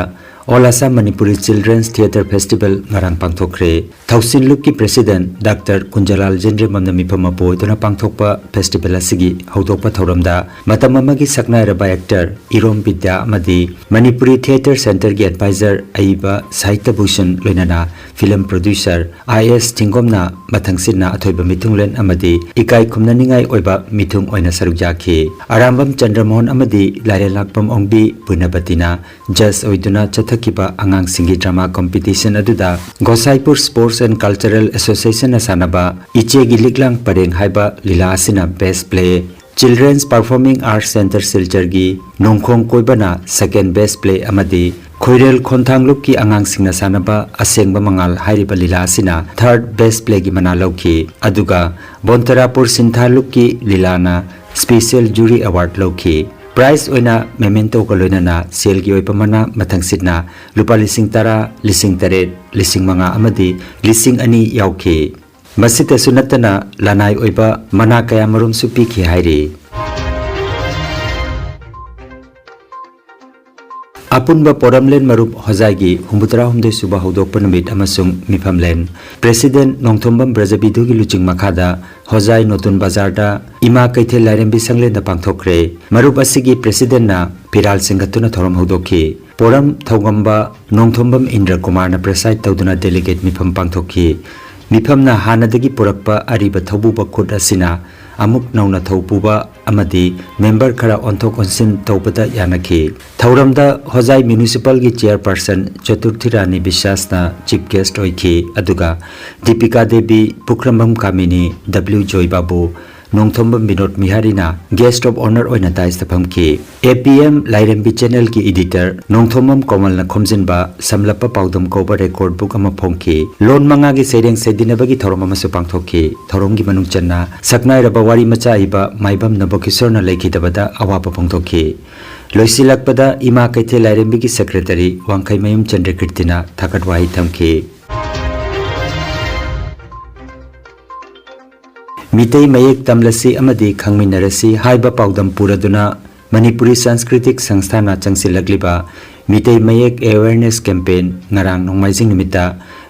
All Assam Manipuri Children's Theatre Festival ꯉꯔꯥꯡ ꯄꯥꯡꯊꯣꯛꯈ꯭ꯔꯦ꯫ ꯊꯧꯁꯤꯜ ꯂꯨꯞꯀꯤ ꯄ꯭ꯔꯦꯁꯤꯗꯦꯟꯠ ꯗꯥꯛꯇꯔ ꯀꯨꯟꯖꯂꯥꯜ ꯖꯦꯟꯗ꯭ꯔꯦꯃꯝꯅ ꯃꯤꯐꯝ ꯑꯃ ꯄꯨꯑꯣꯏꯗꯨꯅ ꯄꯥꯡꯊꯣꯛꯄ ꯐꯦꯁꯇꯤꯚꯦꯜ ꯑꯁꯤꯒꯤ ꯍꯧꯗꯣꯛꯄ ꯊꯧꯔꯝꯗ ꯃꯇꯝ ꯑꯃꯒꯤ ꯁꯛꯅꯥꯏꯔꯕ ꯑꯦꯛꯇꯔ ꯏꯔꯣꯝ ꯕꯤꯗ꯭ꯌꯥ ꯑꯃꯗꯤ ꯃꯅꯤꯄꯨꯔꯤ ꯊꯤꯌꯦꯇꯔ ꯁꯦꯟꯇꯔꯒꯤ ꯑꯦꯗꯚꯥꯏꯖꯔ ꯑꯏꯕ ꯁꯥꯍꯤꯇ꯭ꯌ ꯚꯨꯁꯟ ꯂꯣꯏꯅꯅ ꯐꯤꯂꯝ ꯄ꯭ꯔꯣꯗ꯭ꯌꯨꯁꯔ ꯑꯥꯏ ꯑꯦꯁ ꯊꯤꯡꯒꯣꯝꯅ ꯃꯊꯪꯁꯤꯠꯅ ꯑꯊꯣꯏꯕ ꯃꯤꯊꯨꯡꯂꯦꯟ ꯑꯃꯗꯤ ꯏꯀꯥꯏ ꯈꯨꯝꯅꯅꯤꯡꯉꯥꯏ ꯑꯣꯏꯕ ꯃꯤꯊꯨꯡ ꯑꯣꯏꯅ ꯁꯔꯨꯛ ꯌꯥꯈꯤ꯫ ꯑꯔꯥꯝꯕꯝ ꯆꯟꯗ꯭ꯔꯃꯣꯍꯟ ꯑꯃꯗꯤ ꯂꯥꯏꯔꯦꯟꯂꯥꯛꯄꯝ ꯑꯣꯡꯕꯤ ꯄꯨꯅꯕꯇꯤꯅ ꯖꯖ ꯑꯣꯏꯗꯨꯅ ꯆꯠꯊꯈꯤꯕ ꯑꯉꯥꯡꯁꯤꯡꯒꯤ ꯗ꯭ꯔꯃꯥ ꯀꯝꯄꯤꯇꯤꯁꯟ ꯑꯗꯨꯗ ꯒꯣꯁꯥꯏꯄꯨꯔ ꯁ꯭ꯄꯣꯔꯠꯁ ꯑꯦꯟ ꯀꯜꯆꯔꯦꯜ ꯑꯦꯁꯣꯁꯤꯌꯦꯁꯟꯅ ꯁꯥꯟꯅꯕ ꯏꯆꯦꯒꯤ ꯂꯤꯛꯂꯥꯡ ꯄꯔꯦꯡ ꯍꯥꯏꯕ ꯂꯤꯂꯥ ꯑꯁꯤꯅ best play, children's performing arts centre ꯁꯤꯜꯆꯔꯒꯤ ꯅꯣꯡꯈꯣꯡ ꯀꯣꯏꯕꯅ ꯁꯦꯀꯦꯟ ꯕꯦꯁ ꯄ꯭ꯂꯦ ꯑꯃꯗꯤ ꯈꯣꯏꯔꯦꯜ ꯈꯣꯟꯊꯥꯡ ꯂꯨꯞꯀꯤ ꯑꯉꯥꯡꯁꯤꯡꯅ ꯁꯥꯟꯅꯕ ꯑꯁꯦꯡꯕ ꯃꯉꯥꯜ ꯍꯥꯏꯔꯤꯕ ꯂꯤꯂꯥ ꯑꯁꯤꯅ ꯊꯔꯗ ꯕꯦꯁ ꯄ꯭ꯂꯦꯒꯤ ꯃꯅꯥ ꯂꯧꯈꯤ꯫ ꯑꯗꯨꯒ ꯕꯣꯟꯇꯔꯥꯄꯨꯔ ꯁꯤꯟꯊꯥ ꯂꯨꯞꯀꯤ ꯂꯤꯂꯥꯅ ꯁ꯭ꯄꯦꯁꯤꯌꯦꯜ ꯖꯨꯔꯤ ꯑꯦꯋꯥꯔꯗ ꯂꯧꯈꯤ꯫ ꯄ꯭ꯔꯥꯏꯖ ꯑꯣꯏꯅ ꯃꯦꯃꯦꯟꯇꯣꯒ ꯂꯣꯏꯅꯅ ꯁꯦꯜꯒꯤ ꯑꯣꯏꯕ ꯃꯅꯥ ꯃꯊꯪꯁꯤꯠꯅ ꯂꯨꯄꯥ ꯂꯤꯁꯤꯡ ꯇꯔꯥ, ꯂꯤꯁꯤꯡ ꯇꯔꯦꯠ, ꯂꯤꯁꯤꯡ ꯃꯉꯥ ꯑꯃꯗꯤ ꯂꯤꯁꯤꯡ ꯑꯅꯤ ꯌꯥꯎꯈꯤ꯫ ꯃꯁꯤꯇꯁꯨ ꯅꯠꯇꯅ ꯂꯅꯥꯏ ꯑꯣꯏꯕ ꯃꯅꯥ ꯀꯌꯥꯃꯔꯨꯝꯁꯨ ꯄꯤꯈꯤ ꯍꯥꯏꯔꯤ꯫ ꯑꯄꯨꯟꯕ ꯄꯣꯔꯝꯂꯦꯟ ꯃꯔꯨꯞ ꯍꯣꯖꯥꯏꯒꯤ ꯍꯨꯝꯐꯨꯇꯔꯥꯍꯨꯝꯗꯣꯏ ꯁꯨꯕ ꯍꯧꯗꯣꯛꯄ ꯅꯨꯃꯤꯠ ꯑꯃꯁꯨꯡ ꯃꯤꯐꯝꯂꯦꯟ꯫ ꯄ꯭ꯔꯦꯁꯤꯗꯦꯟꯠ ꯅꯣꯡꯊꯣꯝꯕꯝ ꯕ꯭ꯔꯖꯕꯤꯗꯨꯒꯤ ꯂꯨꯆꯤꯡ ꯃꯈꯥꯗ ꯍꯣꯖꯥꯏ ꯅꯣꯇꯨꯟ ꯕꯖꯥꯔꯗ ꯏꯃꯥ ꯀꯩꯊꯦꯜ ꯂꯥꯏꯔꯦꯝꯕꯤ ꯁꯪꯂꯦꯟꯗ ꯄꯥꯡꯊꯣꯛꯈ꯭ꯔꯦ꯫ ꯃꯔꯨꯞ ꯑꯁꯤꯒꯤ ꯄ꯭ꯔꯦꯁꯤꯗꯦꯟꯠꯅ ꯐꯤꯔꯥꯜ ꯁꯤꯡꯒꯠꯇꯨꯅ ꯊꯧꯔꯝ ꯍꯧꯗꯣꯛꯈꯤ꯫ ꯄꯣꯔꯝ ꯊꯧꯒꯝꯕ ꯅꯣꯡꯊꯣꯝꯕꯝ ꯏꯟꯗ꯭ꯔ ꯀꯨꯃꯥꯔꯅ ꯄ꯭ꯔꯦꯁꯥꯏꯗ ꯇꯧꯗꯨꯅ ꯗꯦꯂꯤꯒꯦꯠ ꯃꯤꯐꯝ ꯄꯥꯡꯊꯣꯛꯈꯤ꯫ ꯃꯤꯐꯝꯅ ꯍꯥꯟꯅꯗꯒꯤ ꯄꯨꯔꯛꯄ ꯑꯔꯤꯕ ꯊꯧꯕꯨꯕ ꯈꯨꯠ ꯑꯁꯤꯅ ꯑꯃꯨꯛ ꯅꯧꯅ ꯊꯧ ꯄꯨꯕ ꯑꯃꯗꯤ ꯃꯦꯝꯕꯔ ꯈꯔ ꯑꯣꯟꯊꯣꯛ ꯑꯣꯟꯁꯤꯟ ꯇꯧꯕꯗ ꯌꯥꯅꯈꯤ꯫ ꯊꯧꯔꯝꯗ ꯍꯣꯖꯥꯏ ꯃ꯭ꯌꯨꯅꯤꯁꯤꯄꯥꯜꯒꯤ ꯆꯦꯌꯔꯄꯔꯁꯟ ꯆꯇꯨꯔꯊꯤ ꯔꯥꯅꯤ ꯕꯤꯁ꯭ꯋꯥꯁꯅ ꯆꯤꯐ ꯒꯦꯁ꯭ꯠ ꯑꯣꯏꯈꯤ, ꯑꯗꯨꯒ ꯗꯤꯄꯤꯀꯥ ꯗꯦꯕꯤ, ꯄꯨꯈ꯭ꯔꯝꯕꯝ ꯀꯥꯃꯤꯅꯤ, ꯗꯕ꯭ꯂꯤꯎ ꯖꯣꯏꯕꯥꯕꯨ, ꯅꯣꯡꯊꯣꯝꯕꯝ ꯕꯤꯅꯣꯗ ꯃꯤꯍꯥꯔꯤꯅ ꯒꯦꯁ꯭ꯠ ꯑꯣꯐ ꯑꯣꯅꯔ ꯑꯣꯏꯅ ꯗꯥꯏꯁꯇ ꯐꯝꯈꯤ꯫ ꯑꯦ ꯄꯤ ꯑꯦꯝ ꯂꯥꯏꯔꯦꯝꯕꯤ ꯆꯦꯅꯦꯜꯒꯤ ꯏꯗꯤꯇꯔ ꯅꯣꯡꯊꯣꯝꯕꯝ ꯀꯣꯃꯜꯅ ꯈꯣꯝꯖꯤꯟꯕ ꯁꯝꯂꯞꯄ ꯄꯥꯎꯗꯝ ꯀꯧꯕ ꯔꯦꯀꯣꯔꯗ ꯕꯨꯛ ꯑꯃ ꯐꯣꯡꯈꯤ꯫ ꯂꯣꯟ ꯃꯉꯥꯒꯤ ꯁꯩꯔꯦꯡ ꯁꯩꯗꯤꯟꯅꯕꯒꯤ ꯊꯧꯔꯝ ꯑꯃꯁꯨ ꯄꯥꯡꯊꯣꯛꯈꯤ꯫ ꯊꯧꯔꯝꯒꯤ ꯃꯅꯨꯡ ꯆꯟꯅ ꯁꯛꯅꯥꯏꯔꯕ ꯋꯥꯔꯤ ꯃꯆꯥ ꯏꯕ ꯃꯥꯏꯕꯝ ꯅꯕꯣꯀꯤꯁꯣꯔꯅ ꯂꯩꯈꯤꯗꯕꯗ ꯑꯋꯥꯕ ꯐꯣꯡꯗꯣꯛꯈꯤ꯫ ꯂꯣꯏꯁꯤꯜꯂꯛꯄꯗ ꯏꯃꯥ ꯀꯩꯊꯦꯜ ꯂꯥꯏꯔꯦꯝꯕꯤꯒꯤ ꯁꯦꯀ꯭ꯔꯦꯇꯔꯤ ꯋꯥꯡꯈꯩꯃꯌꯨꯝ ꯆꯟꯗ꯭ꯔꯀꯤꯔꯇꯤꯅ ꯊꯥꯒꯠ ꯋꯥꯍꯩ ꯊꯝꯈꯤ꯫ ꯃꯤꯇꯩ ꯃꯌꯦꯛ ꯇꯝꯂꯁꯤ ꯑꯃꯗꯤ ꯈꯪꯃꯤꯟꯅꯔꯁꯤ ꯍꯥꯏꯕ ꯄꯥꯎꯗꯝ ꯄꯨꯔꯗꯨꯅ ꯃꯅꯤꯄꯨꯔꯤ ꯁꯪꯁꯀ꯭ꯔꯤꯇꯤꯛ ꯁꯪꯁꯊꯥꯟꯅ ꯆꯪꯁꯤꯜꯂꯛꯂꯤꯕ ꯃꯤꯇꯩ ꯃꯌꯦꯛ ꯑꯦꯋꯦꯔꯅꯦꯁ ꯀꯦꯝꯄꯦꯟ ꯉꯔꯥꯡ ꯅꯣꯡꯃꯥꯏꯖꯤꯡ ꯅꯨꯃꯤꯠꯇ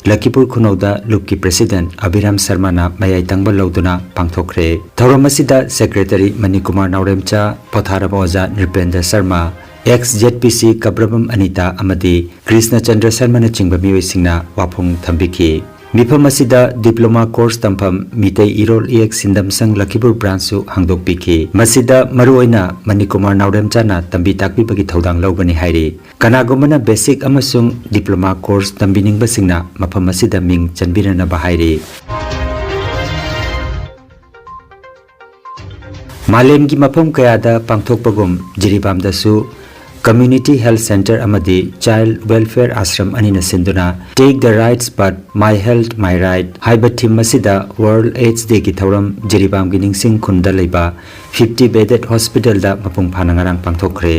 ꯂꯈꯤꯄꯨꯔ ꯈꯨꯅꯧꯗ ꯂꯨꯞꯀꯤ ꯄ꯭ꯔꯦꯁꯤꯗꯦꯟꯠ ꯑꯕꯤꯔꯥꯝ ꯁꯔꯃꯅ ꯃꯌꯥꯏ ꯇꯪꯕ ꯂꯧꯗꯨꯅ ꯄꯥꯡꯊꯣꯛꯈ꯭ꯔꯦ꯫ ꯊꯧꯔꯝ ꯑꯁꯤꯗ ꯁꯦꯀ꯭ꯔꯦꯇꯔꯤ ꯃꯅꯤꯀꯨꯃꯥꯔ ꯅꯥꯎꯔꯦꯝꯆꯥ, ꯄꯣꯊꯥꯔꯕ ꯑꯣꯖꯥ ꯅ꯭ꯔꯤꯄꯦꯟꯗ꯭ꯔ ꯁꯔꯃ, ꯑꯦꯛꯁ ꯖꯦꯗ ꯄꯤ ꯁꯤ ꯀꯕ꯭ꯔꯕꯝ ꯑꯅꯤꯇꯥ ꯑꯃꯗꯤ ꯀ꯭ꯔꯤꯁꯅ ꯆꯟꯗ꯭ꯔ ꯁꯔꯃꯅꯆꯤꯡꯕ ꯃꯤꯑꯣꯏꯁꯤꯡꯅ ꯋꯥꯐꯣꯡ ꯊꯝꯕꯤꯈꯤ꯫ ꯃꯤꯐꯝ ꯑꯁꯤꯗ ꯗꯤꯄ꯭ꯂꯣꯃꯥ ꯀꯣꯔꯁ ꯇꯝꯐꯝ ꯃꯤꯇꯩ ꯏꯔꯣꯜ ꯏꯌꯦꯛ ꯁꯤꯟꯗꯝ ꯁꯪ ꯂꯈꯤꯄꯨꯔ ꯕ꯭ꯔꯥꯟꯆꯁꯨ ꯍꯥꯡꯗꯣꯛꯄꯤꯈꯤ꯫ ꯃꯁꯤꯗ ꯃꯔꯨꯑꯣꯏꯅ ꯃꯅꯤꯀꯨꯃꯥꯔ ꯅꯥꯎꯔꯦꯝꯆꯥꯅ ꯇꯝꯕꯤ ꯇꯥꯛꯄꯤꯕꯒꯤ ꯊꯧꯗꯥꯡ ꯂꯧꯒꯅꯤ ꯍꯥꯏꯔꯤ꯫ ꯀꯅꯥꯒꯨꯝꯕꯅ ꯕꯦꯁꯤꯛ ꯑꯃꯁꯨꯡ ꯗꯤꯄ꯭ꯂꯣꯃꯥ ꯀꯣꯔꯁ ꯇꯝꯕꯤꯅꯤꯡꯕꯁꯤꯡꯅ ꯃꯐꯝ ꯑꯁꯤꯗ ꯃꯤꯡ ꯆꯟꯕꯤꯔꯅꯕ ꯍꯥꯏꯔꯤ꯫ ꯃꯥꯂꯦꯝꯒꯤ ꯃꯐꯝ ꯀꯌꯥꯗ ꯄꯥꯡꯊꯣꯛꯄꯒꯨꯝ ꯖꯤꯔꯤꯕꯥꯝꯗꯁꯨ ꯀꯝꯃ꯭ꯌꯨꯅꯤꯇꯤ ꯍꯦꯜꯊ ꯁꯦꯟꯇꯔ ꯑꯃꯗꯤ ꯆꯥꯏꯜꯗ ꯋꯦꯜꯐꯤꯌꯔ ꯑꯥꯁ꯭ꯔꯝ ꯑꯅꯤꯅ ꯁꯤꯟꯗꯨꯅ Take the Rights But My Health My Right ꯍꯥꯏꯕ ꯊꯤꯝ ꯑꯁꯤꯗ ꯋꯥꯔꯜꯗ ꯑꯦꯗꯁ ꯗꯦꯒꯤ ꯊꯧꯔꯝ ꯖꯤꯔꯤꯕꯥꯝꯒꯤ ꯅꯤꯡꯁꯤꯡ ꯈꯨꯟꯗ ꯂꯩꯕ ꯐꯤꯐꯇꯤ ꯕꯦꯗꯦꯗ ꯍꯣꯁꯄꯤꯇꯥꯜꯗ ꯃꯄꯨꯡ ꯐꯥꯅ ꯉꯔꯥꯡ ꯄꯥꯡꯊꯣꯛꯈ꯭ꯔꯦ꯫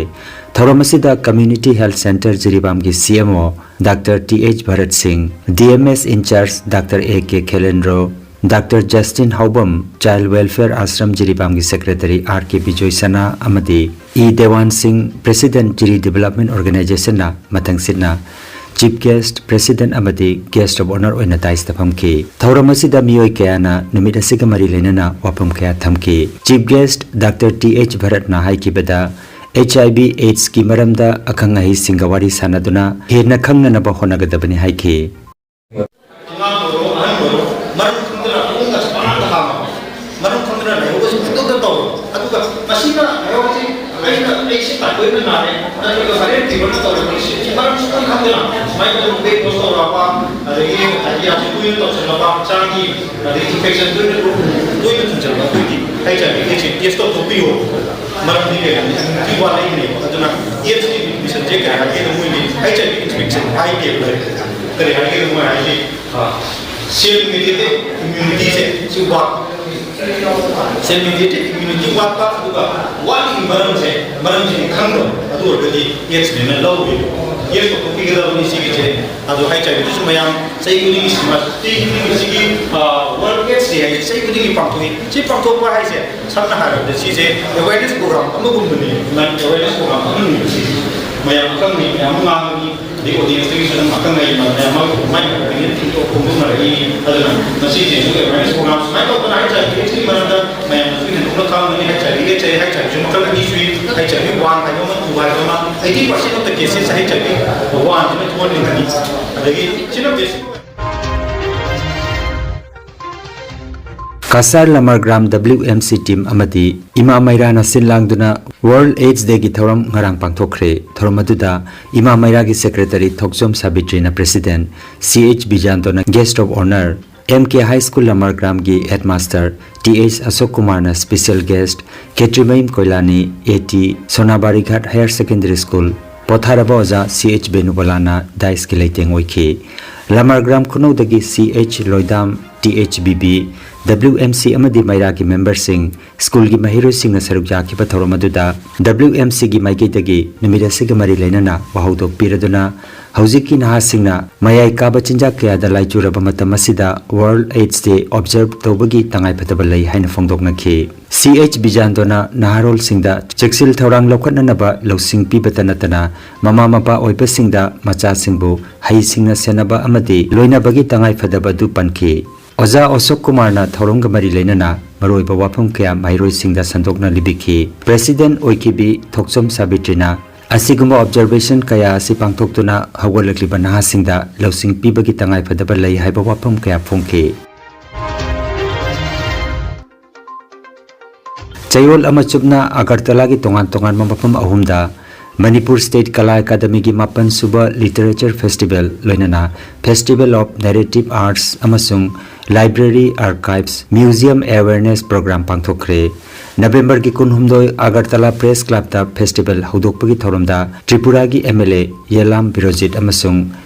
ꯊꯧꯔꯝ ꯑꯁꯤꯗ ꯀꯝꯃ꯭ꯌꯨꯅꯤꯇꯤ ꯍꯦꯜꯊ ꯁꯦꯟꯇꯔ ꯖꯤꯔꯤꯕꯥꯝꯒꯤ ꯁꯤ M O doctor T H Bharat Singh, D M S in charge doctor A K Khelendro, doctor Justin Haobam, Child Welfare Ashram ꯖꯤꯔꯤꯕꯥꯝꯒꯤ Secretary R K Bijoy Sana ꯑꯃꯗꯤ ꯏ ꯗꯦꯋꯥꯟ ꯁꯤꯡ, President ꯖꯤꯔꯤ Development Organization ꯅ ꯃꯊꯪꯁꯤꯠꯅ Chief Guest, President ꯑꯃꯗꯤ Guest of Honour ꯑꯣꯏꯅ dais ꯇ ꯐꯝꯈꯤ꯫ ꯊꯧꯔꯝ ꯑꯁꯤꯗ ꯃꯤꯑꯣꯏ ꯀꯌꯥꯅ ꯅꯨꯃꯤꯠ ꯑꯁꯤꯒ ꯃꯔꯤ ꯂꯩꯅꯅ ꯋꯥꯐꯝ ꯀꯌꯥ ꯊꯝꯈꯤ꯫ Chief Guest doctor T H ꯚꯔꯠꯅ ꯍꯥꯏꯈꯤꯕꯗ, H I V AIDS ꯀꯤ ꯃꯔꯝꯗ ꯑꯈꯪ ꯑꯍꯩꯁꯤꯡꯒ ꯋꯥꯔꯤ ꯁꯥꯟꯅꯗꯨꯅ ꯍꯦꯟꯅ ꯈꯪꯅꯅꯕ ꯍꯣꯠꯅꯒꯗꯕꯅꯤ ꯍꯥꯏꯈꯤ꯫ ꯑꯉꯥꯡ ꯑꯣꯏꯔꯣ, ꯑꯍꯟ ꯑꯣꯏꯔꯣ, ꯃꯔꯝ ꯈꯪꯗꯅ ꯄꯨꯡꯅ ꯁꯨꯃꯥꯡꯗ ꯍꯥꯡꯉꯣ꯫ ꯃꯔꯝ ꯈꯪꯗꯅ ꯂꯥꯏꯍꯧꯕꯁꯤ ꯄꯪꯇꯧꯗ ꯇꯧꯔꯣ꯫ ꯑꯗꯨꯒ ꯃꯁꯤꯅ ꯂꯥꯏꯍꯧꯁꯤ ꯑꯩꯅ, ꯑꯩꯁꯤ typhoid ꯅ ꯅꯥꯔꯦ, ꯅꯠꯇ꯭ꯔꯒ viral fever ꯅ ꯇꯧꯔꯦ, ꯁꯤ ꯃꯔꯝ ꯁꯨꯈꯪ ꯈꯪꯗꯅ ꯁꯨꯃꯥꯏꯅ ꯇꯧꯗꯅ weight loss ꯇꯧꯔꯛꯄ, ꯑꯗꯒꯤ idea ꯁꯤ ꯇꯣꯏꯅ ꯇꯧꯁꯜꯂꯛꯄ, ꯍꯛꯆꯥꯡꯒꯤ ꯑꯗꯒꯤ infection ꯇꯣꯏꯅ, ꯇꯣꯏꯅ ꯊꯨꯡꯖꯜꯂꯛꯄ, ꯑꯩꯈꯣꯏꯗꯤ H I V ꯒꯤ test ꯇꯧꯊꯣꯛꯄꯤꯌꯣ꯫ ꯃꯔꯝꯗꯤ ꯀꯩꯅꯣ? Immunity ꯋꯥꯠꯂꯛꯏꯅꯦꯕ꯫ ꯑꯗꯨꯅ AIDS ꯀꯤ infection ꯁꯦ ꯀꯔꯤ ꯍꯥꯏꯒꯦꯗ, ꯃꯣꯏꯗꯤ H I V infection ꯍꯥꯏꯗꯦꯕ꯫ ꯀꯔꯤ ꯍꯥꯏꯒꯦꯗ, ꯃꯣꯏ ꯍꯥꯏꯁꯦ, ꯑ, cell mediated immunity ꯁꯦ ꯁꯤ ꯋꯥꯠꯄ꯫ Cell mediated immunity ꯋꯥꯠꯄ, ꯑꯗꯨꯒ ꯋꯥꯠꯂꯤꯒꯤ ꯃꯔꯝꯁꯦ, ꯃꯔꯝꯁꯤꯗꯤ ꯈꯪꯗꯕ꯫ ꯑꯗꯨ ꯑꯣꯏꯔꯒꯗꯤ AIDS ꯅꯦꯅ ꯂꯧꯔꯣꯏꯕ꯫ AIDS ꯂꯧꯊꯣꯛꯄꯤꯒꯗꯕꯅꯤ ꯁꯤꯒꯤꯁꯦ꯫ ꯑꯗꯣ H I V ꯗꯨꯁꯨ ꯃꯌꯥꯝ ꯆꯍꯤ ꯈꯨꯗꯤꯡꯒꯤ ꯁꯤꯒꯤ, ꯑ, World AIDS Day ꯍꯥꯏꯁꯦ ꯆꯍꯤ ꯈꯨꯗꯤꯡꯒꯤ ꯄꯥꯡꯊꯣꯛꯏ꯫ ꯁꯤ ꯄꯥꯡꯊꯣꯛꯄ ꯍꯥꯏꯁꯦ ꯁꯝꯅ ꯍꯥꯏꯔꯕꯗ ꯁꯤꯁꯦ awareness program ꯑꯃꯒꯨꯝꯕꯅꯤ, awareness program ꯑꯃꯅꯤ꯫ ꯁꯤꯁꯦ ꯃꯌꯥꯝ ꯑꯈꯪꯕ ꯃꯌꯥꯝ ꯑꯃ ꯉꯥꯡꯒꯅꯤ, ꯑꯗꯩ audience ꯇꯒꯤꯁꯨ ꯑꯗꯨꯝ ꯑꯈꯪ ꯑꯍꯩ ꯃꯌꯥꯝ ꯑꯃ ꯃꯥꯏ opinion ꯐꯣꯡꯗꯣꯛꯅꯔꯛꯏ꯫ ꯑꯗꯨꯅ ꯃꯁꯤꯁꯦ ꯑꯩꯈꯣꯏ awareness program ꯁꯨꯃꯥꯏꯅ ꯇꯧꯗꯅ H I V AIDS ꯀꯤ ꯃꯔꯝꯗ ꯃꯌꯥꯝꯅꯁꯨ ꯍꯦꯟꯗꯣꯛꯅ ꯈꯪꯒꯅꯤ꯫ H I V AIDS high, H I V ꯁꯨ ꯃꯈꯜ ꯑꯅꯤ ꯁꯨꯏ, H I V one ꯍꯥꯏꯕ ꯑꯃ, two ꯍꯥꯏꯕ ꯑꯃ꯫ Eighty percent of the cases H I V one ꯁꯤꯅ ꯊꯣꯛꯍꯜꯂꯤꯕꯅꯤ꯫ ꯑꯗꯒꯤ ꯁꯤꯅ basic Cachar ꯂꯃꯔꯒ꯭ꯔꯥꯝ W M C team ꯑꯃꯗꯤ ꯏꯃꯥ ꯃꯩꯔꯥꯅ ꯁꯤꯟ ꯂꯥꯡꯗꯨꯅ World AIDS Day ꯒꯤ ꯊꯧꯔꯝ ꯉꯔꯥꯡ ꯄꯥꯡꯊꯣꯛꯈ꯭ꯔꯦ꯫ ꯊꯧꯔꯝ ꯑꯗꯨꯗ ꯏꯃꯥ ꯃꯩꯔꯥꯒꯤ Secretary Thokchom ꯁꯥꯕꯤꯇ꯭ꯔꯤꯅ President, C H ꯕꯤꯖꯥꯟꯇꯣꯅ Guest of Honour, M K High School ꯂꯃꯔꯒ꯭ꯔꯥꯝꯒꯤ Headmaster, T H ꯑꯁꯣꯛ ꯀꯨꯃꯥꯔꯅ Special Guest, Khetrimayum ꯀꯣꯏꯂꯥꯅꯤ, A T, ꯁꯣꯅꯥꯕꯥꯔꯤꯘꯥꯠ Higher Secondary School, ꯄꯣꯊꯥꯔꯕ ꯑꯣꯖꯥ C H ꯕꯦꯅꯨꯒꯣꯂꯥꯅ dais ꯀꯤ ꯂꯩꯇꯦꯡ ꯑꯣꯏꯈꯤ꯫ ꯂꯃꯔꯒ꯭ꯔꯥꯝ ꯈꯨꯅꯧꯗꯒꯤ C H Loidam, T H B B, W M C ꯑꯃꯗꯤ ꯃꯩꯔꯥꯒꯤ ꯃꯦꯝꯕꯔꯁꯤꯡ, ꯁ꯭ꯀꯨꯜꯒꯤ ꯃꯍꯩꯔꯣꯏꯁꯤꯡꯅ ꯁꯔꯨꯛ ꯌꯥꯈꯤꯕ ꯊꯧꯔꯝ ꯑꯗꯨꯗ ꯗꯕ꯭ꯂꯤꯎ ꯑꯦꯝ ꯁꯤꯒꯤ ꯃꯥꯏꯀꯩꯗꯒꯤ ꯅꯨꯃꯤꯠ ꯑꯁꯤꯒ ꯃꯔꯤ ꯂꯩꯅꯅ ꯋꯥꯍꯧꯗꯣꯛ ꯄꯤꯔꯗꯨꯅ, ꯍꯧꯖꯤꯛꯀꯤ ꯅꯍꯥꯁꯤꯡꯅ ꯃꯌꯥꯏ ꯀꯥꯕ ꯆꯤꯟꯖꯥꯛ ꯀꯌꯥꯗ ꯂꯥꯏꯆꯨꯔꯕ ꯃꯇꯝ ꯑꯁꯤꯗ World AIDS Day observe ꯇꯧꯕꯒꯤ ꯇꯉꯥꯏꯐꯗꯕ ꯂꯩ ꯍꯥꯏꯅ ꯐꯣꯡꯗꯣꯛꯅꯈꯤ꯫ ꯁꯤ ꯑꯩꯆ ꯕꯤꯖꯥꯟꯗꯣꯅ ꯅꯍꯥꯔꯣꯜꯁꯤꯡꯗ ꯆꯦꯛꯁꯤꯜ ꯊꯧꯔꯥꯡ ꯂꯧꯈꯠꯅꯅꯕ ꯂꯧꯁꯤꯡ ꯄꯤꯕꯇ ꯅꯠꯇꯅ, ꯃꯃꯥ ꯃꯄꯥ ꯑꯣꯏꯕꯁꯤꯡꯗ ꯃꯆꯥꯁꯤꯡꯕꯨ ꯍꯩꯁꯤꯡꯅ ꯁꯦꯟꯅꯕ ꯑꯃꯗꯤ ꯂꯣꯏꯅꯕꯒꯤ ꯇꯉꯥꯏꯐꯗꯕ ꯑꯗꯨ ꯄꯟꯈꯤ꯫ ꯑꯣꯖꯥ ꯑꯁꯣꯛ ꯀꯨꯃꯥꯔꯅ ꯊꯧꯔꯝꯒ ꯃꯔꯤ ꯂꯩꯅꯅ ꯃꯔꯨꯑꯣꯏꯕ ꯋꯥꯐꯝ ꯀꯌꯥ ꯃꯍꯩꯔꯣꯏꯁꯤꯡꯗ ꯁꯟꯗꯣꯛꯅ ꯂꯤꯕꯤꯈꯤ꯫ ꯄ꯭ꯔꯦꯁꯤꯗꯦꯟꯠ ꯑꯣꯏꯈꯤꯕꯤ ꯊꯣꯛꯆꯣꯝ ꯁꯥꯕꯤꯇ꯭ꯔꯤꯅ ꯑꯁꯤꯒꯨꯝꯕ observation ꯀꯌꯥ ꯑꯁꯤ ꯄꯥꯡꯊꯣꯛꯇꯨꯅ ꯍꯧꯒꯠꯂꯛꯂꯤꯕ ꯅꯍꯥꯁꯤꯡꯗ ꯂꯧꯁꯤꯡ ꯄꯤꯕꯒꯤ ꯇꯉꯥꯏꯐꯗꯕ ꯂꯩ ꯍꯥꯏꯕ ꯋꯥꯐꯝ ꯀꯌꯥ ꯐꯣꯡꯈꯤ꯫ ꯆꯌꯣꯜ ꯑꯃ ꯆꯨꯞꯅ ꯑꯒꯔꯇꯂꯥꯒꯤ ꯇꯣꯉꯥꯟ ꯇꯣꯉꯥꯟꯕ ꯃꯐꯝ ꯑꯍꯨꯝꯗ ꯃꯅꯤꯄꯨꯔ ꯁ꯭ꯇꯦꯠ ꯀꯂꯥ ꯑꯦꯀꯥꯗꯃꯤꯒꯤ ꯃꯥꯄꯟ ꯁꯨꯕ Literature Festival, ꯂꯣꯏꯅꯅ Festival of Narrative Arts ꯑꯃꯁꯨꯡ Library Archives Museum Awareness Program ꯄꯥꯡꯊꯣꯛꯈ꯭ꯔꯦ꯫ ꯅꯕꯦꯝꯕꯔꯒꯤ ꯀꯨꯟꯍꯨꯝꯗꯣꯏ ꯑꯒꯔꯇꯂꯥ ꯄ꯭ꯔꯦꯁ ꯀ꯭ꯂꯕꯇ ꯐꯦꯁꯇꯤꯚꯦꯜ ꯍꯧꯗꯣꯛꯄꯒꯤ ꯊꯧꯔꯝꯗ ꯇ꯭ꯔꯤꯄꯨꯔꯥꯒꯤ ꯑꯦꯝ ꯑꯦꯜ ꯑꯦ ꯌꯦꯂꯥꯝ ꯕꯤꯔꯣꯖꯤꯠ ꯑꯃꯁꯨꯡ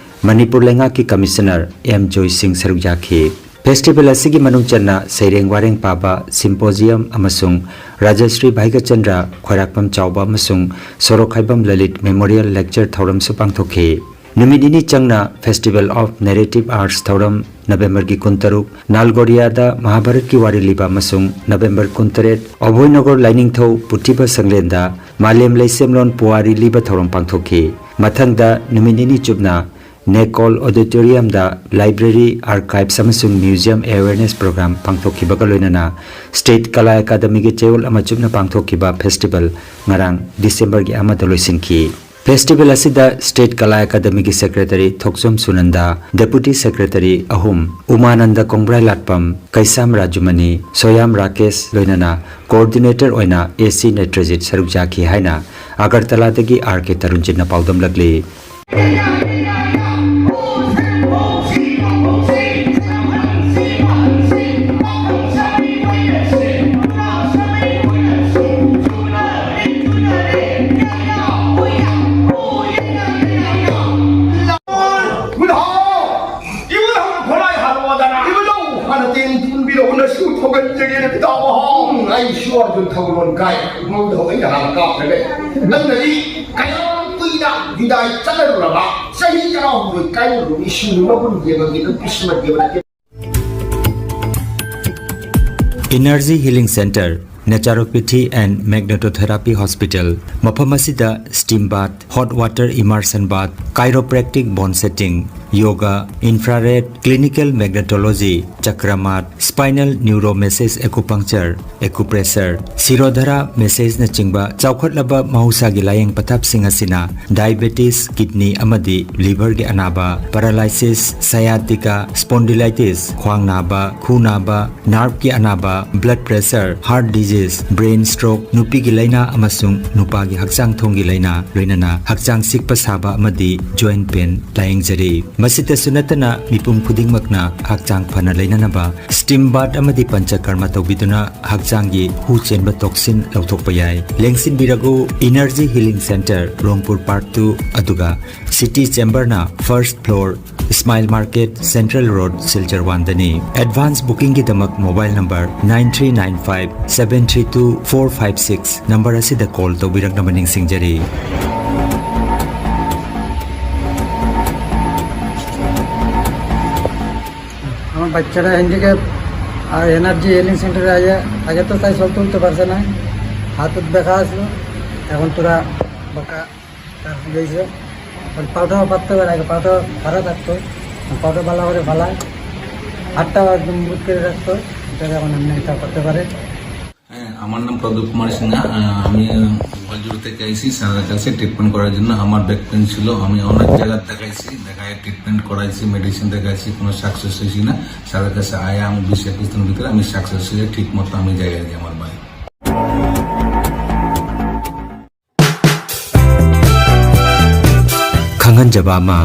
ꯃꯅꯤꯄꯨꯔ ꯂꯩꯉꯥꯛꯀꯤ ꯀꯃꯤꯁꯅꯔ ꯑꯦꯝ ꯖꯣꯏ ꯁꯤꯡ ꯁꯔꯨꯛ ꯌꯥꯈꯤ꯫ ꯐꯦꯁꯇꯤꯚꯦꯜ ꯑꯁꯤꯒꯤ ꯃꯅꯨꯡ ꯆꯟꯅ ꯁꯩꯔꯦꯡ ꯋꯥꯔꯦꯡ ꯄꯥꯕ, ꯁꯤꯝꯄꯣꯖꯤꯌꯝ ꯑꯃꯁꯨꯡ ꯔꯥꯖꯁ꯭ꯔꯤ ꯚꯥꯏꯒꯆꯟꯗ꯭ꯔ ꯈ꯭ꯋꯥꯏꯔꯥꯛꯄꯝ ꯆꯥꯎꯕ ꯑꯃꯁꯨꯡ ꯁꯣꯔꯣꯛꯈꯥꯏꯕꯝ ꯂꯂꯤꯠ ꯃꯦꯃꯣꯔꯤꯌꯦꯜ ꯂꯦꯛꯆꯔ ꯊꯧꯔꯝꯁꯨ ꯄꯥꯡꯊꯣꯛꯈꯤ꯫ ꯅꯨꯃꯤꯠ ꯅꯤꯅꯤ ꯆꯪꯅ Festival of Narrative Arts ꯊꯧꯔꯝ ꯅꯕꯦꯝꯕꯔꯒꯤ ꯀꯨꯟꯇꯔꯨꯛ ꯅꯥꯜꯒꯣꯔꯤꯌꯥꯗ ꯃꯍꯥꯚꯥꯔꯠꯀꯤ ꯋꯥꯔꯤ ꯂꯤꯕ ꯑꯃꯁꯨꯡ ꯅꯕꯦꯝꯕꯔ ꯀꯨꯟꯇꯔꯦꯠ ꯑꯚꯣꯏꯅꯒꯔ ꯂꯥꯏꯅꯤꯡꯊꯧ ꯄꯨꯊꯤꯕ ꯁꯪꯂꯦꯟꯗ ꯃꯥꯂꯦꯝ ꯂꯩꯁꯦꯝꯂꯣꯟ ꯄꯨꯋꯥꯔꯤ ꯂꯤꯕ ꯊꯧꯔꯝ ꯄꯥꯡꯊꯣꯛꯈꯤ꯫ ꯃꯊꯪꯗ ꯅꯨꯃꯤꯠ ꯅꯤꯅꯤ ꯆꯨꯞꯅ ꯅꯦꯀꯣꯜ ꯑꯣꯗꯤꯇꯣꯔꯤꯌꯝꯗ Library Archives ꯑꯃꯁꯨꯡ Museum Awareness Program ꯄꯥꯡꯊꯣꯛꯈꯤꯕꯒ ꯂꯣꯏꯅꯅ ꯁ꯭ꯇꯦꯠ ꯀꯂꯥ ꯑꯦꯀꯥꯗꯃꯤꯒꯤ ꯆꯌꯣꯜ ꯑꯃ ꯆꯨꯞꯅ ꯄꯥꯡꯊꯣꯛꯈꯤꯕ ꯐꯦꯁꯇꯤꯚꯦꯜ ꯉꯔꯥꯡ ꯗꯤꯁꯦꯝꯕꯔꯒꯤ ꯑꯃꯗ ꯂꯣꯏꯁꯤꯟꯈꯤ꯫ ꯐꯦꯁꯇꯤꯚꯦꯜ ꯑꯁꯤꯗ ꯁ꯭ꯇꯦꯠ ꯀꯂꯥ ꯑꯦꯀꯥꯗꯃꯤꯒꯤ ꯁꯦꯀ꯭ꯔꯦꯇꯔꯤ ꯊꯣꯛꯆꯣꯝ ꯁꯨꯅꯟꯗ, ꯗꯦꯄꯨꯇꯤ ꯁꯦꯀ꯭ꯔꯦꯇꯔꯤ ꯑꯍꯨꯝ, ꯎꯃꯥꯅꯟꯗ ꯀꯣꯡꯕ꯭ꯔꯥꯏ ꯂꯥꯠꯄꯝ, ꯀꯩꯁꯥꯝ ꯔꯥꯖꯨꯃꯅꯤ, ꯁꯣꯌꯥꯝ ꯔꯥꯀꯦꯁ, ꯂꯣꯏꯅꯅ ꯀꯣꯑꯣꯔꯗꯤꯅꯦꯇꯔ ꯑꯣꯏꯅ ꯑꯦ ꯁꯤ ꯅꯦꯇ꯭ꯔꯖꯤꯠ ꯁꯔꯨꯛ ꯌꯥꯈꯤ ꯍꯥꯏꯅ ꯑꯒꯔꯇꯂꯥꯗꯒꯤ ꯑꯥꯔ ꯀꯦ ꯇꯔꯨꯟꯖꯤꯠꯅ ꯄꯥꯎꯗꯝꯂꯛꯂꯤ꯫ ꯊꯧꯒꯟꯖꯒꯦꯅ ꯄꯤꯇꯥꯃꯍ꯫ ꯑꯩꯁꯨ ꯑꯔꯖꯨꯟ ꯊꯧꯒꯜꯂꯣꯟ ꯀꯥꯏ꯫ ꯃꯉꯣꯟꯗ ꯑꯩꯅ ꯍꯥꯟꯅ ꯀꯥꯞꯈ꯭ꯔꯒ ꯅꯪꯅꯗꯤ ꯀꯌꯥꯝ ꯀꯨꯏꯅ ꯕꯤꯗꯥꯏ ꯆꯠꯂꯔꯨꯔꯕ? ꯆꯍꯤ ꯇꯔꯥꯍꯨꯝꯗꯣꯏ ꯀꯥꯏꯔꯨꯔꯕ ꯏꯁꯨ ꯃꯒꯨꯟ ꯌꯦꯡꯉꯒꯦ, ꯅꯨꯄꯤ ꯁꯤꯃ ꯌꯦꯡꯉꯒꯦ꯫ Energy Healing Center, Naturopathy and Magnetotherapy Hospital꯫ ꯃꯐꯝ ꯑꯁꯤꯗ steam bath, hot water immersion bath, chiropractic bone setting, yoga, infrared, clinical magnetology, ꯆꯀ꯭ꯔꯃꯥꯠ, spinal neuro massage, acupuncture, acupressure, ꯁꯤꯔꯣꯙꯔꯥ ꯃꯦꯁꯦꯖꯅꯆꯤꯡꯕ ꯆꯥꯎꯈꯠꯂꯕ ꯃꯍꯧꯁꯥꯒꯤ ꯂꯥꯌꯦꯡ ꯄꯊꯥꯞꯁꯤꯡ ꯑꯁꯤꯅ diabetes, kidney ꯑꯃꯗꯤ liverꯒꯤ ꯑꯅꯥꯕ, paralysis, sciatica, spondylitis, ꯈ꯭ꯋꯥꯡ ꯅꯥꯕ, ꯈꯨ ꯅꯥꯕ, nerveꯀꯤ ꯑꯅꯥꯕ, blood pressure, heart disease, brain stroke, ꯅꯨꯄꯤꯒꯤ ꯂꯥꯏꯅꯥ ꯑꯃꯁꯨꯡ ꯅꯨꯄꯥꯒꯤ ꯍꯛꯆꯥꯡ ꯊꯣꯡꯒꯤ ꯂꯥꯏꯅꯥ, ꯂꯣꯏꯅꯅ ꯍꯛꯆꯥꯡ ꯆꯤꯛꯄ ꯁꯥꯕ ꯑꯃꯗꯤ joint pain ꯂꯥꯌꯦꯡꯖꯔꯤ꯫ ꯃꯁꯤꯇꯁꯨ ꯅꯠꯇꯅ ꯃꯤꯄꯨꯝ ꯈꯨꯗꯤꯡꯃꯛꯅ ꯍꯛꯆꯥꯡ ꯐꯅ ꯂꯩꯅꯅꯕ steam bath ꯑꯃꯗꯤ ꯄꯟꯆꯀꯔꯃ ꯇꯧꯕꯤꯗꯨꯅ ꯍꯛꯆꯥꯡꯒꯤ ꯍꯨ ꯆꯦꯟꯕ toxin ꯂꯧꯊꯣꯛꯄ ꯌꯥꯏ꯫ ꯂꯦꯡꯁꯤꯟꯕꯤꯔꯒꯨ Energy Healing Center, ꯔꯣꯡꯄꯨꯔ Park two, ꯑꯗꯨꯒ City Chamberꯅ first floor, Smile Market, Central Road, Silchar one ꯗꯅꯤ꯫ Advance bookingꯒꯤꯗꯃꯛ mobile number nine three nine five seven three two four five six number ꯑꯁꯤꯗ call ꯇꯧꯕꯤꯔꯛꯅꯕ ꯅꯤꯡꯁꯤꯡꯖꯔꯤ꯫ আমার বাচ্চাটা হ্যান্ডিক্যাপ, আর energy healing সেন্টারে আগে আগে তো তাই চলতে উঠতে পারছে না, হাতত ব্যথা আসলো, এখন তোরা বাঁকা তার হয়েছে। এখন পাউটাও পাততে পারে, আগে পাউটা ভাড়া থাকতো, পাউটা ভালো করে ফালায়, হাতটাও একদম মুট করে রাখতো, এটা এখন এমনি এটা করতে পারে। হ্যাঁ, আমার নাম প্রদীপ কুমার সিনহা। আহ, আমি গোয়ালজুড়ি থেকে আইছি স্যারের কাছে ট্রিটমেন্ট করার জন্য। আমার ব্যাক পেন ছিল, আমি অনেক জায়গা দেখাইছি, দেখায় ট্রিটমেন্ট করাইছি, মেডিসিন দেখাইছি, কোনো সাকসেস হয়েছি না। স্যারের কাছে আয়া আমি বিশ একুশ দিনের ভিতরে আমি সাকসেস হয়ে ঠিক মতো আমি যাই আর কি আমার বাড়ি। ꯈꯪꯍꯟꯖꯕ ꯑꯃ,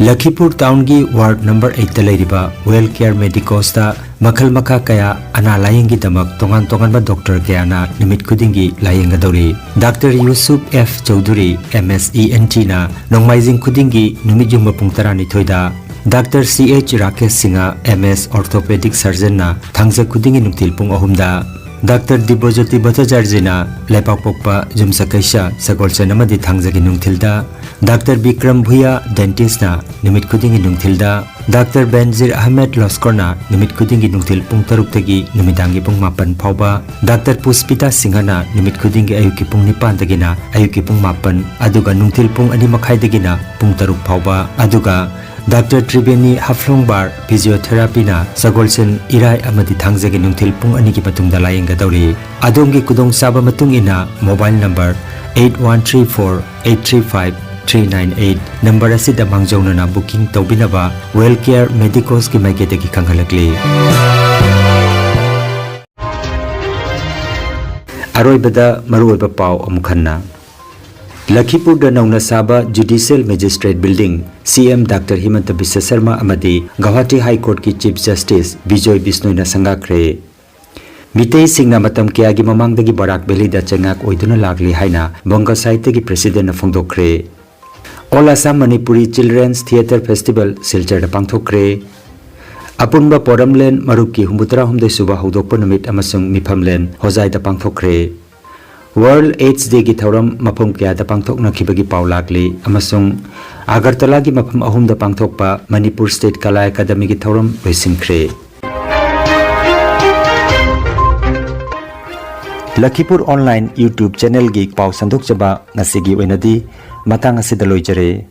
ꯂꯈꯤꯄꯨꯔ ꯇꯥꯎꯟꯒꯤ ꯋꯥꯔꯗ ꯅꯝꯕꯔ ꯑꯩꯠꯇ ꯂꯩꯔꯤꯕ ꯋꯦꯜ ꯀꯤꯌꯔ ꯃꯦꯗꯤꯀꯣꯁꯇ ꯃꯈꯜ ꯃꯈꯥ ꯀꯌꯥ ꯑꯅꯥ ꯂꯥꯌꯦꯡꯒꯤꯗꯃꯛ ꯇꯣꯉꯥꯟ ꯇꯣꯉꯥꯟꯕ ꯗꯣꯛꯇꯔ ꯀꯌꯥꯅ ꯅꯨꯃꯤꯠ ꯈꯨꯗꯤꯡꯒꯤ ꯂꯥꯌꯦꯡꯒꯗꯧꯔꯤ꯫ Doctor Yusuf F Chowdhury, M S E N ꯇꯤꯅ ꯅꯣꯡꯃꯥꯏꯖꯤꯡ ꯈꯨꯗꯤꯡꯒꯤ ꯅꯨꯃꯤꯠ ꯌꯨꯡꯕ ꯄꯨꯡ ꯇꯔꯥꯅꯤꯊꯣꯏꯗ doctor C H Rakesh Singh, M S, orthopedic surgeon ꯅ ꯊꯥꯡꯖ ꯈꯨꯗꯤꯡꯒꯤ ꯅꯨꯡꯊꯤꯜ ꯄꯨꯡ ꯑꯍꯨꯝꯗ, ꯗꯥꯛꯇꯔ ꯗꯤꯕ꯭ꯌꯖꯣꯇꯤ ꯚꯠꯇꯥꯆꯥꯔꯖꯤꯅ ꯂꯩꯕꯥꯛꯄꯣꯛꯄ ꯌꯨꯝꯁꯀꯩꯁ ꯁꯒꯣꯜꯁꯦꯟ ꯑꯃꯗꯤ ꯊꯥꯡꯖꯒꯤ ꯅꯨꯡꯊꯤꯜꯗ, ꯗꯥꯛꯇꯔ ꯕꯤꯀ꯭ꯔꯝ ꯚꯨꯌꯥ, dentist ꯅ ꯅꯨꯃꯤꯠ ꯈꯨꯗꯤꯡꯒꯤ ꯅꯨꯡꯊꯤꯜꯗ, ꯗꯥꯛꯇꯔ ꯕꯦꯟꯖꯤꯔ ꯑꯍꯃꯦꯗ ꯂꯣꯁꯀꯣꯔꯅ ꯅꯨꯃꯤꯠ ꯈꯨꯗꯤꯡꯒꯤ ꯅꯨꯡꯊꯤꯜ ꯄꯨꯡ ꯇꯔꯨꯛꯇꯒꯤ ꯅꯨꯃꯤꯗꯥꯡꯒꯤ ꯄꯨꯡ ꯃꯥꯄꯟ ꯐꯥꯎꯕ, ꯗꯥꯛꯇꯔ ꯄꯨꯁꯄꯤꯇꯥ ꯁꯤꯡꯍꯅ ꯅꯨꯃꯤꯠ ꯈꯨꯗꯤꯡꯒꯤ ꯑꯌꯨꯛꯀꯤ ꯄꯨꯡ ꯅꯤꯄꯥꯟꯗꯒꯤꯅ ꯑꯌꯨꯛꯀꯤ ꯄꯨꯡ ꯃꯥꯄꯟ, ꯑꯗꯨꯒ ꯅꯨꯡꯊꯤꯜ ꯄꯨꯡ ꯑꯅꯤ ꯃꯈꯥꯏꯗꯒꯤꯅ ꯄꯨꯡ ꯇꯔꯨꯛ ꯐꯥꯎꯕ, ꯑꯗꯨꯒ ꯗꯥꯛꯇꯔ ꯇ꯭ꯔꯤꯕꯦꯅꯤ ꯍꯐ꯭ꯂꯣꯡꯕꯥꯔ ꯐꯤꯖꯤꯌꯣꯊꯦꯔꯥꯄꯤꯅ ꯁꯒꯣꯜꯁꯦꯟ, ꯏꯔꯥꯏ ꯑꯃꯗꯤ ꯊꯥꯡꯖꯒꯤ ꯅꯨꯡꯊꯤꯜ ꯄꯨꯡ ꯑꯅꯤꯒꯤ ꯃꯇꯨꯡꯗ ꯂꯥꯌꯦꯡꯒꯗꯧꯔꯤ꯫ ꯑꯗꯣꯝꯒꯤ ꯈꯨꯗꯣꯡꯆꯥꯕ ꯃꯇꯨꯡ ꯏꯟꯅ mobile number eight one three four eight three five three nine eight number ꯑꯁꯤꯗ ꯃꯥꯡꯖꯧꯅꯅ booking ꯇꯧꯕꯤꯅꯕ Well Care Medicos ꯀꯤ ꯃꯥꯏꯀꯩꯗꯒꯤ ꯈꯪꯍꯜꯂꯛꯂꯤ꯫ ꯑꯔꯣꯏꯕꯗ ꯃꯔꯨꯑꯣꯏꯕ ꯄꯥꯎ ꯑꯃꯨꯛ ꯍꯟꯅ꯫ ꯂꯈꯤꯄꯨꯔꯗ ꯅꯧꯅ ꯁꯥꯕ Judicial Magistrate Building, ꯁꯤ ꯑꯦꯝ ꯗꯥꯛꯇꯔ ꯍꯤꯃꯟꯇ ꯕꯤꯁ꯭ꯋ ꯁꯔꯃ ꯑꯃꯗꯤ ꯒꯧꯍꯥꯇꯤ High Court ꯀꯤ Chief Justice ꯕꯤꯖꯣꯏ ꯕꯤꯁꯅꯣꯏꯅ ꯁꯪꯒꯥꯈ꯭ꯔꯦ꯫ ꯃꯤꯇꯩꯁꯤꯡꯅ ꯃꯇꯝ ꯀꯌꯥꯒꯤ ꯃꯃꯥꯡꯗꯒꯤ ꯕꯔꯥꯛ ꯚꯦꯂꯤꯗ ꯆꯩꯉꯥꯛ ꯑꯣꯏꯗꯨꯅ ꯂꯥꯛꯂꯤ ꯍꯥꯏꯅ ꯕꯪꯒ ꯁꯥꯍꯤꯇ꯭ꯌꯒꯤ president ꯅ ꯐꯣꯡꯗꯣꯛꯈ꯭ꯔꯦ꯫ All Assam Manipuri Children's Theatre Festival ꯁꯤꯜꯆꯔꯗ ꯄꯥꯡꯊꯣꯛꯈ꯭ꯔꯦ꯫ ꯑꯄꯨꯟꯕ ꯄꯣꯔꯝꯂꯦꯟ ꯃꯔꯨꯞꯀꯤ ꯍꯨꯝꯐꯨꯇꯔꯥꯍꯨꯝꯗꯣꯏ ꯁꯨꯕ ꯍꯧꯗꯣꯛꯄ ꯅꯨꯃꯤꯠ ꯑꯃꯁꯨꯡ ꯃꯤꯐꯝꯂꯦꯟ ꯍꯣꯖꯥꯏꯗ ꯄꯥꯡꯊꯣꯛꯈ꯭ꯔꯦ꯫ World AIDS Day ꯒꯤ ꯊꯧꯔꯝ ꯃꯐꯝ ꯀꯌꯥꯗ ꯄꯥꯡꯊꯣꯛꯅꯈꯤꯕꯒꯤ ꯄꯥꯎ ꯂꯥꯛꯂꯤ ꯑꯃꯁꯨꯡ ꯑꯒꯔꯇꯂꯥꯒꯤ ꯃꯐꯝ ꯑꯍꯨꯝꯗ ꯄꯥꯡꯊꯣꯛꯄ ꯃꯅꯤꯄꯨꯔ State ꯀꯂꯥ ꯑꯦꯀꯥꯗꯃꯤꯒꯤ ꯊꯧꯔꯝ ꯂꯣꯏꯁꯤꯟꯈ꯭ꯔꯦ꯫ ꯂꯈꯤꯄꯨꯔ Online YouTube channel ꯒꯤ ꯄꯥꯎ ꯁꯟꯗꯣꯛꯆꯕ ꯉꯁꯤꯒꯤ ꯑꯣꯏꯅꯗꯤ ꯃꯇꯥꯡ ꯑꯁꯤꯗ ꯂꯣꯏꯖꯔꯦ꯫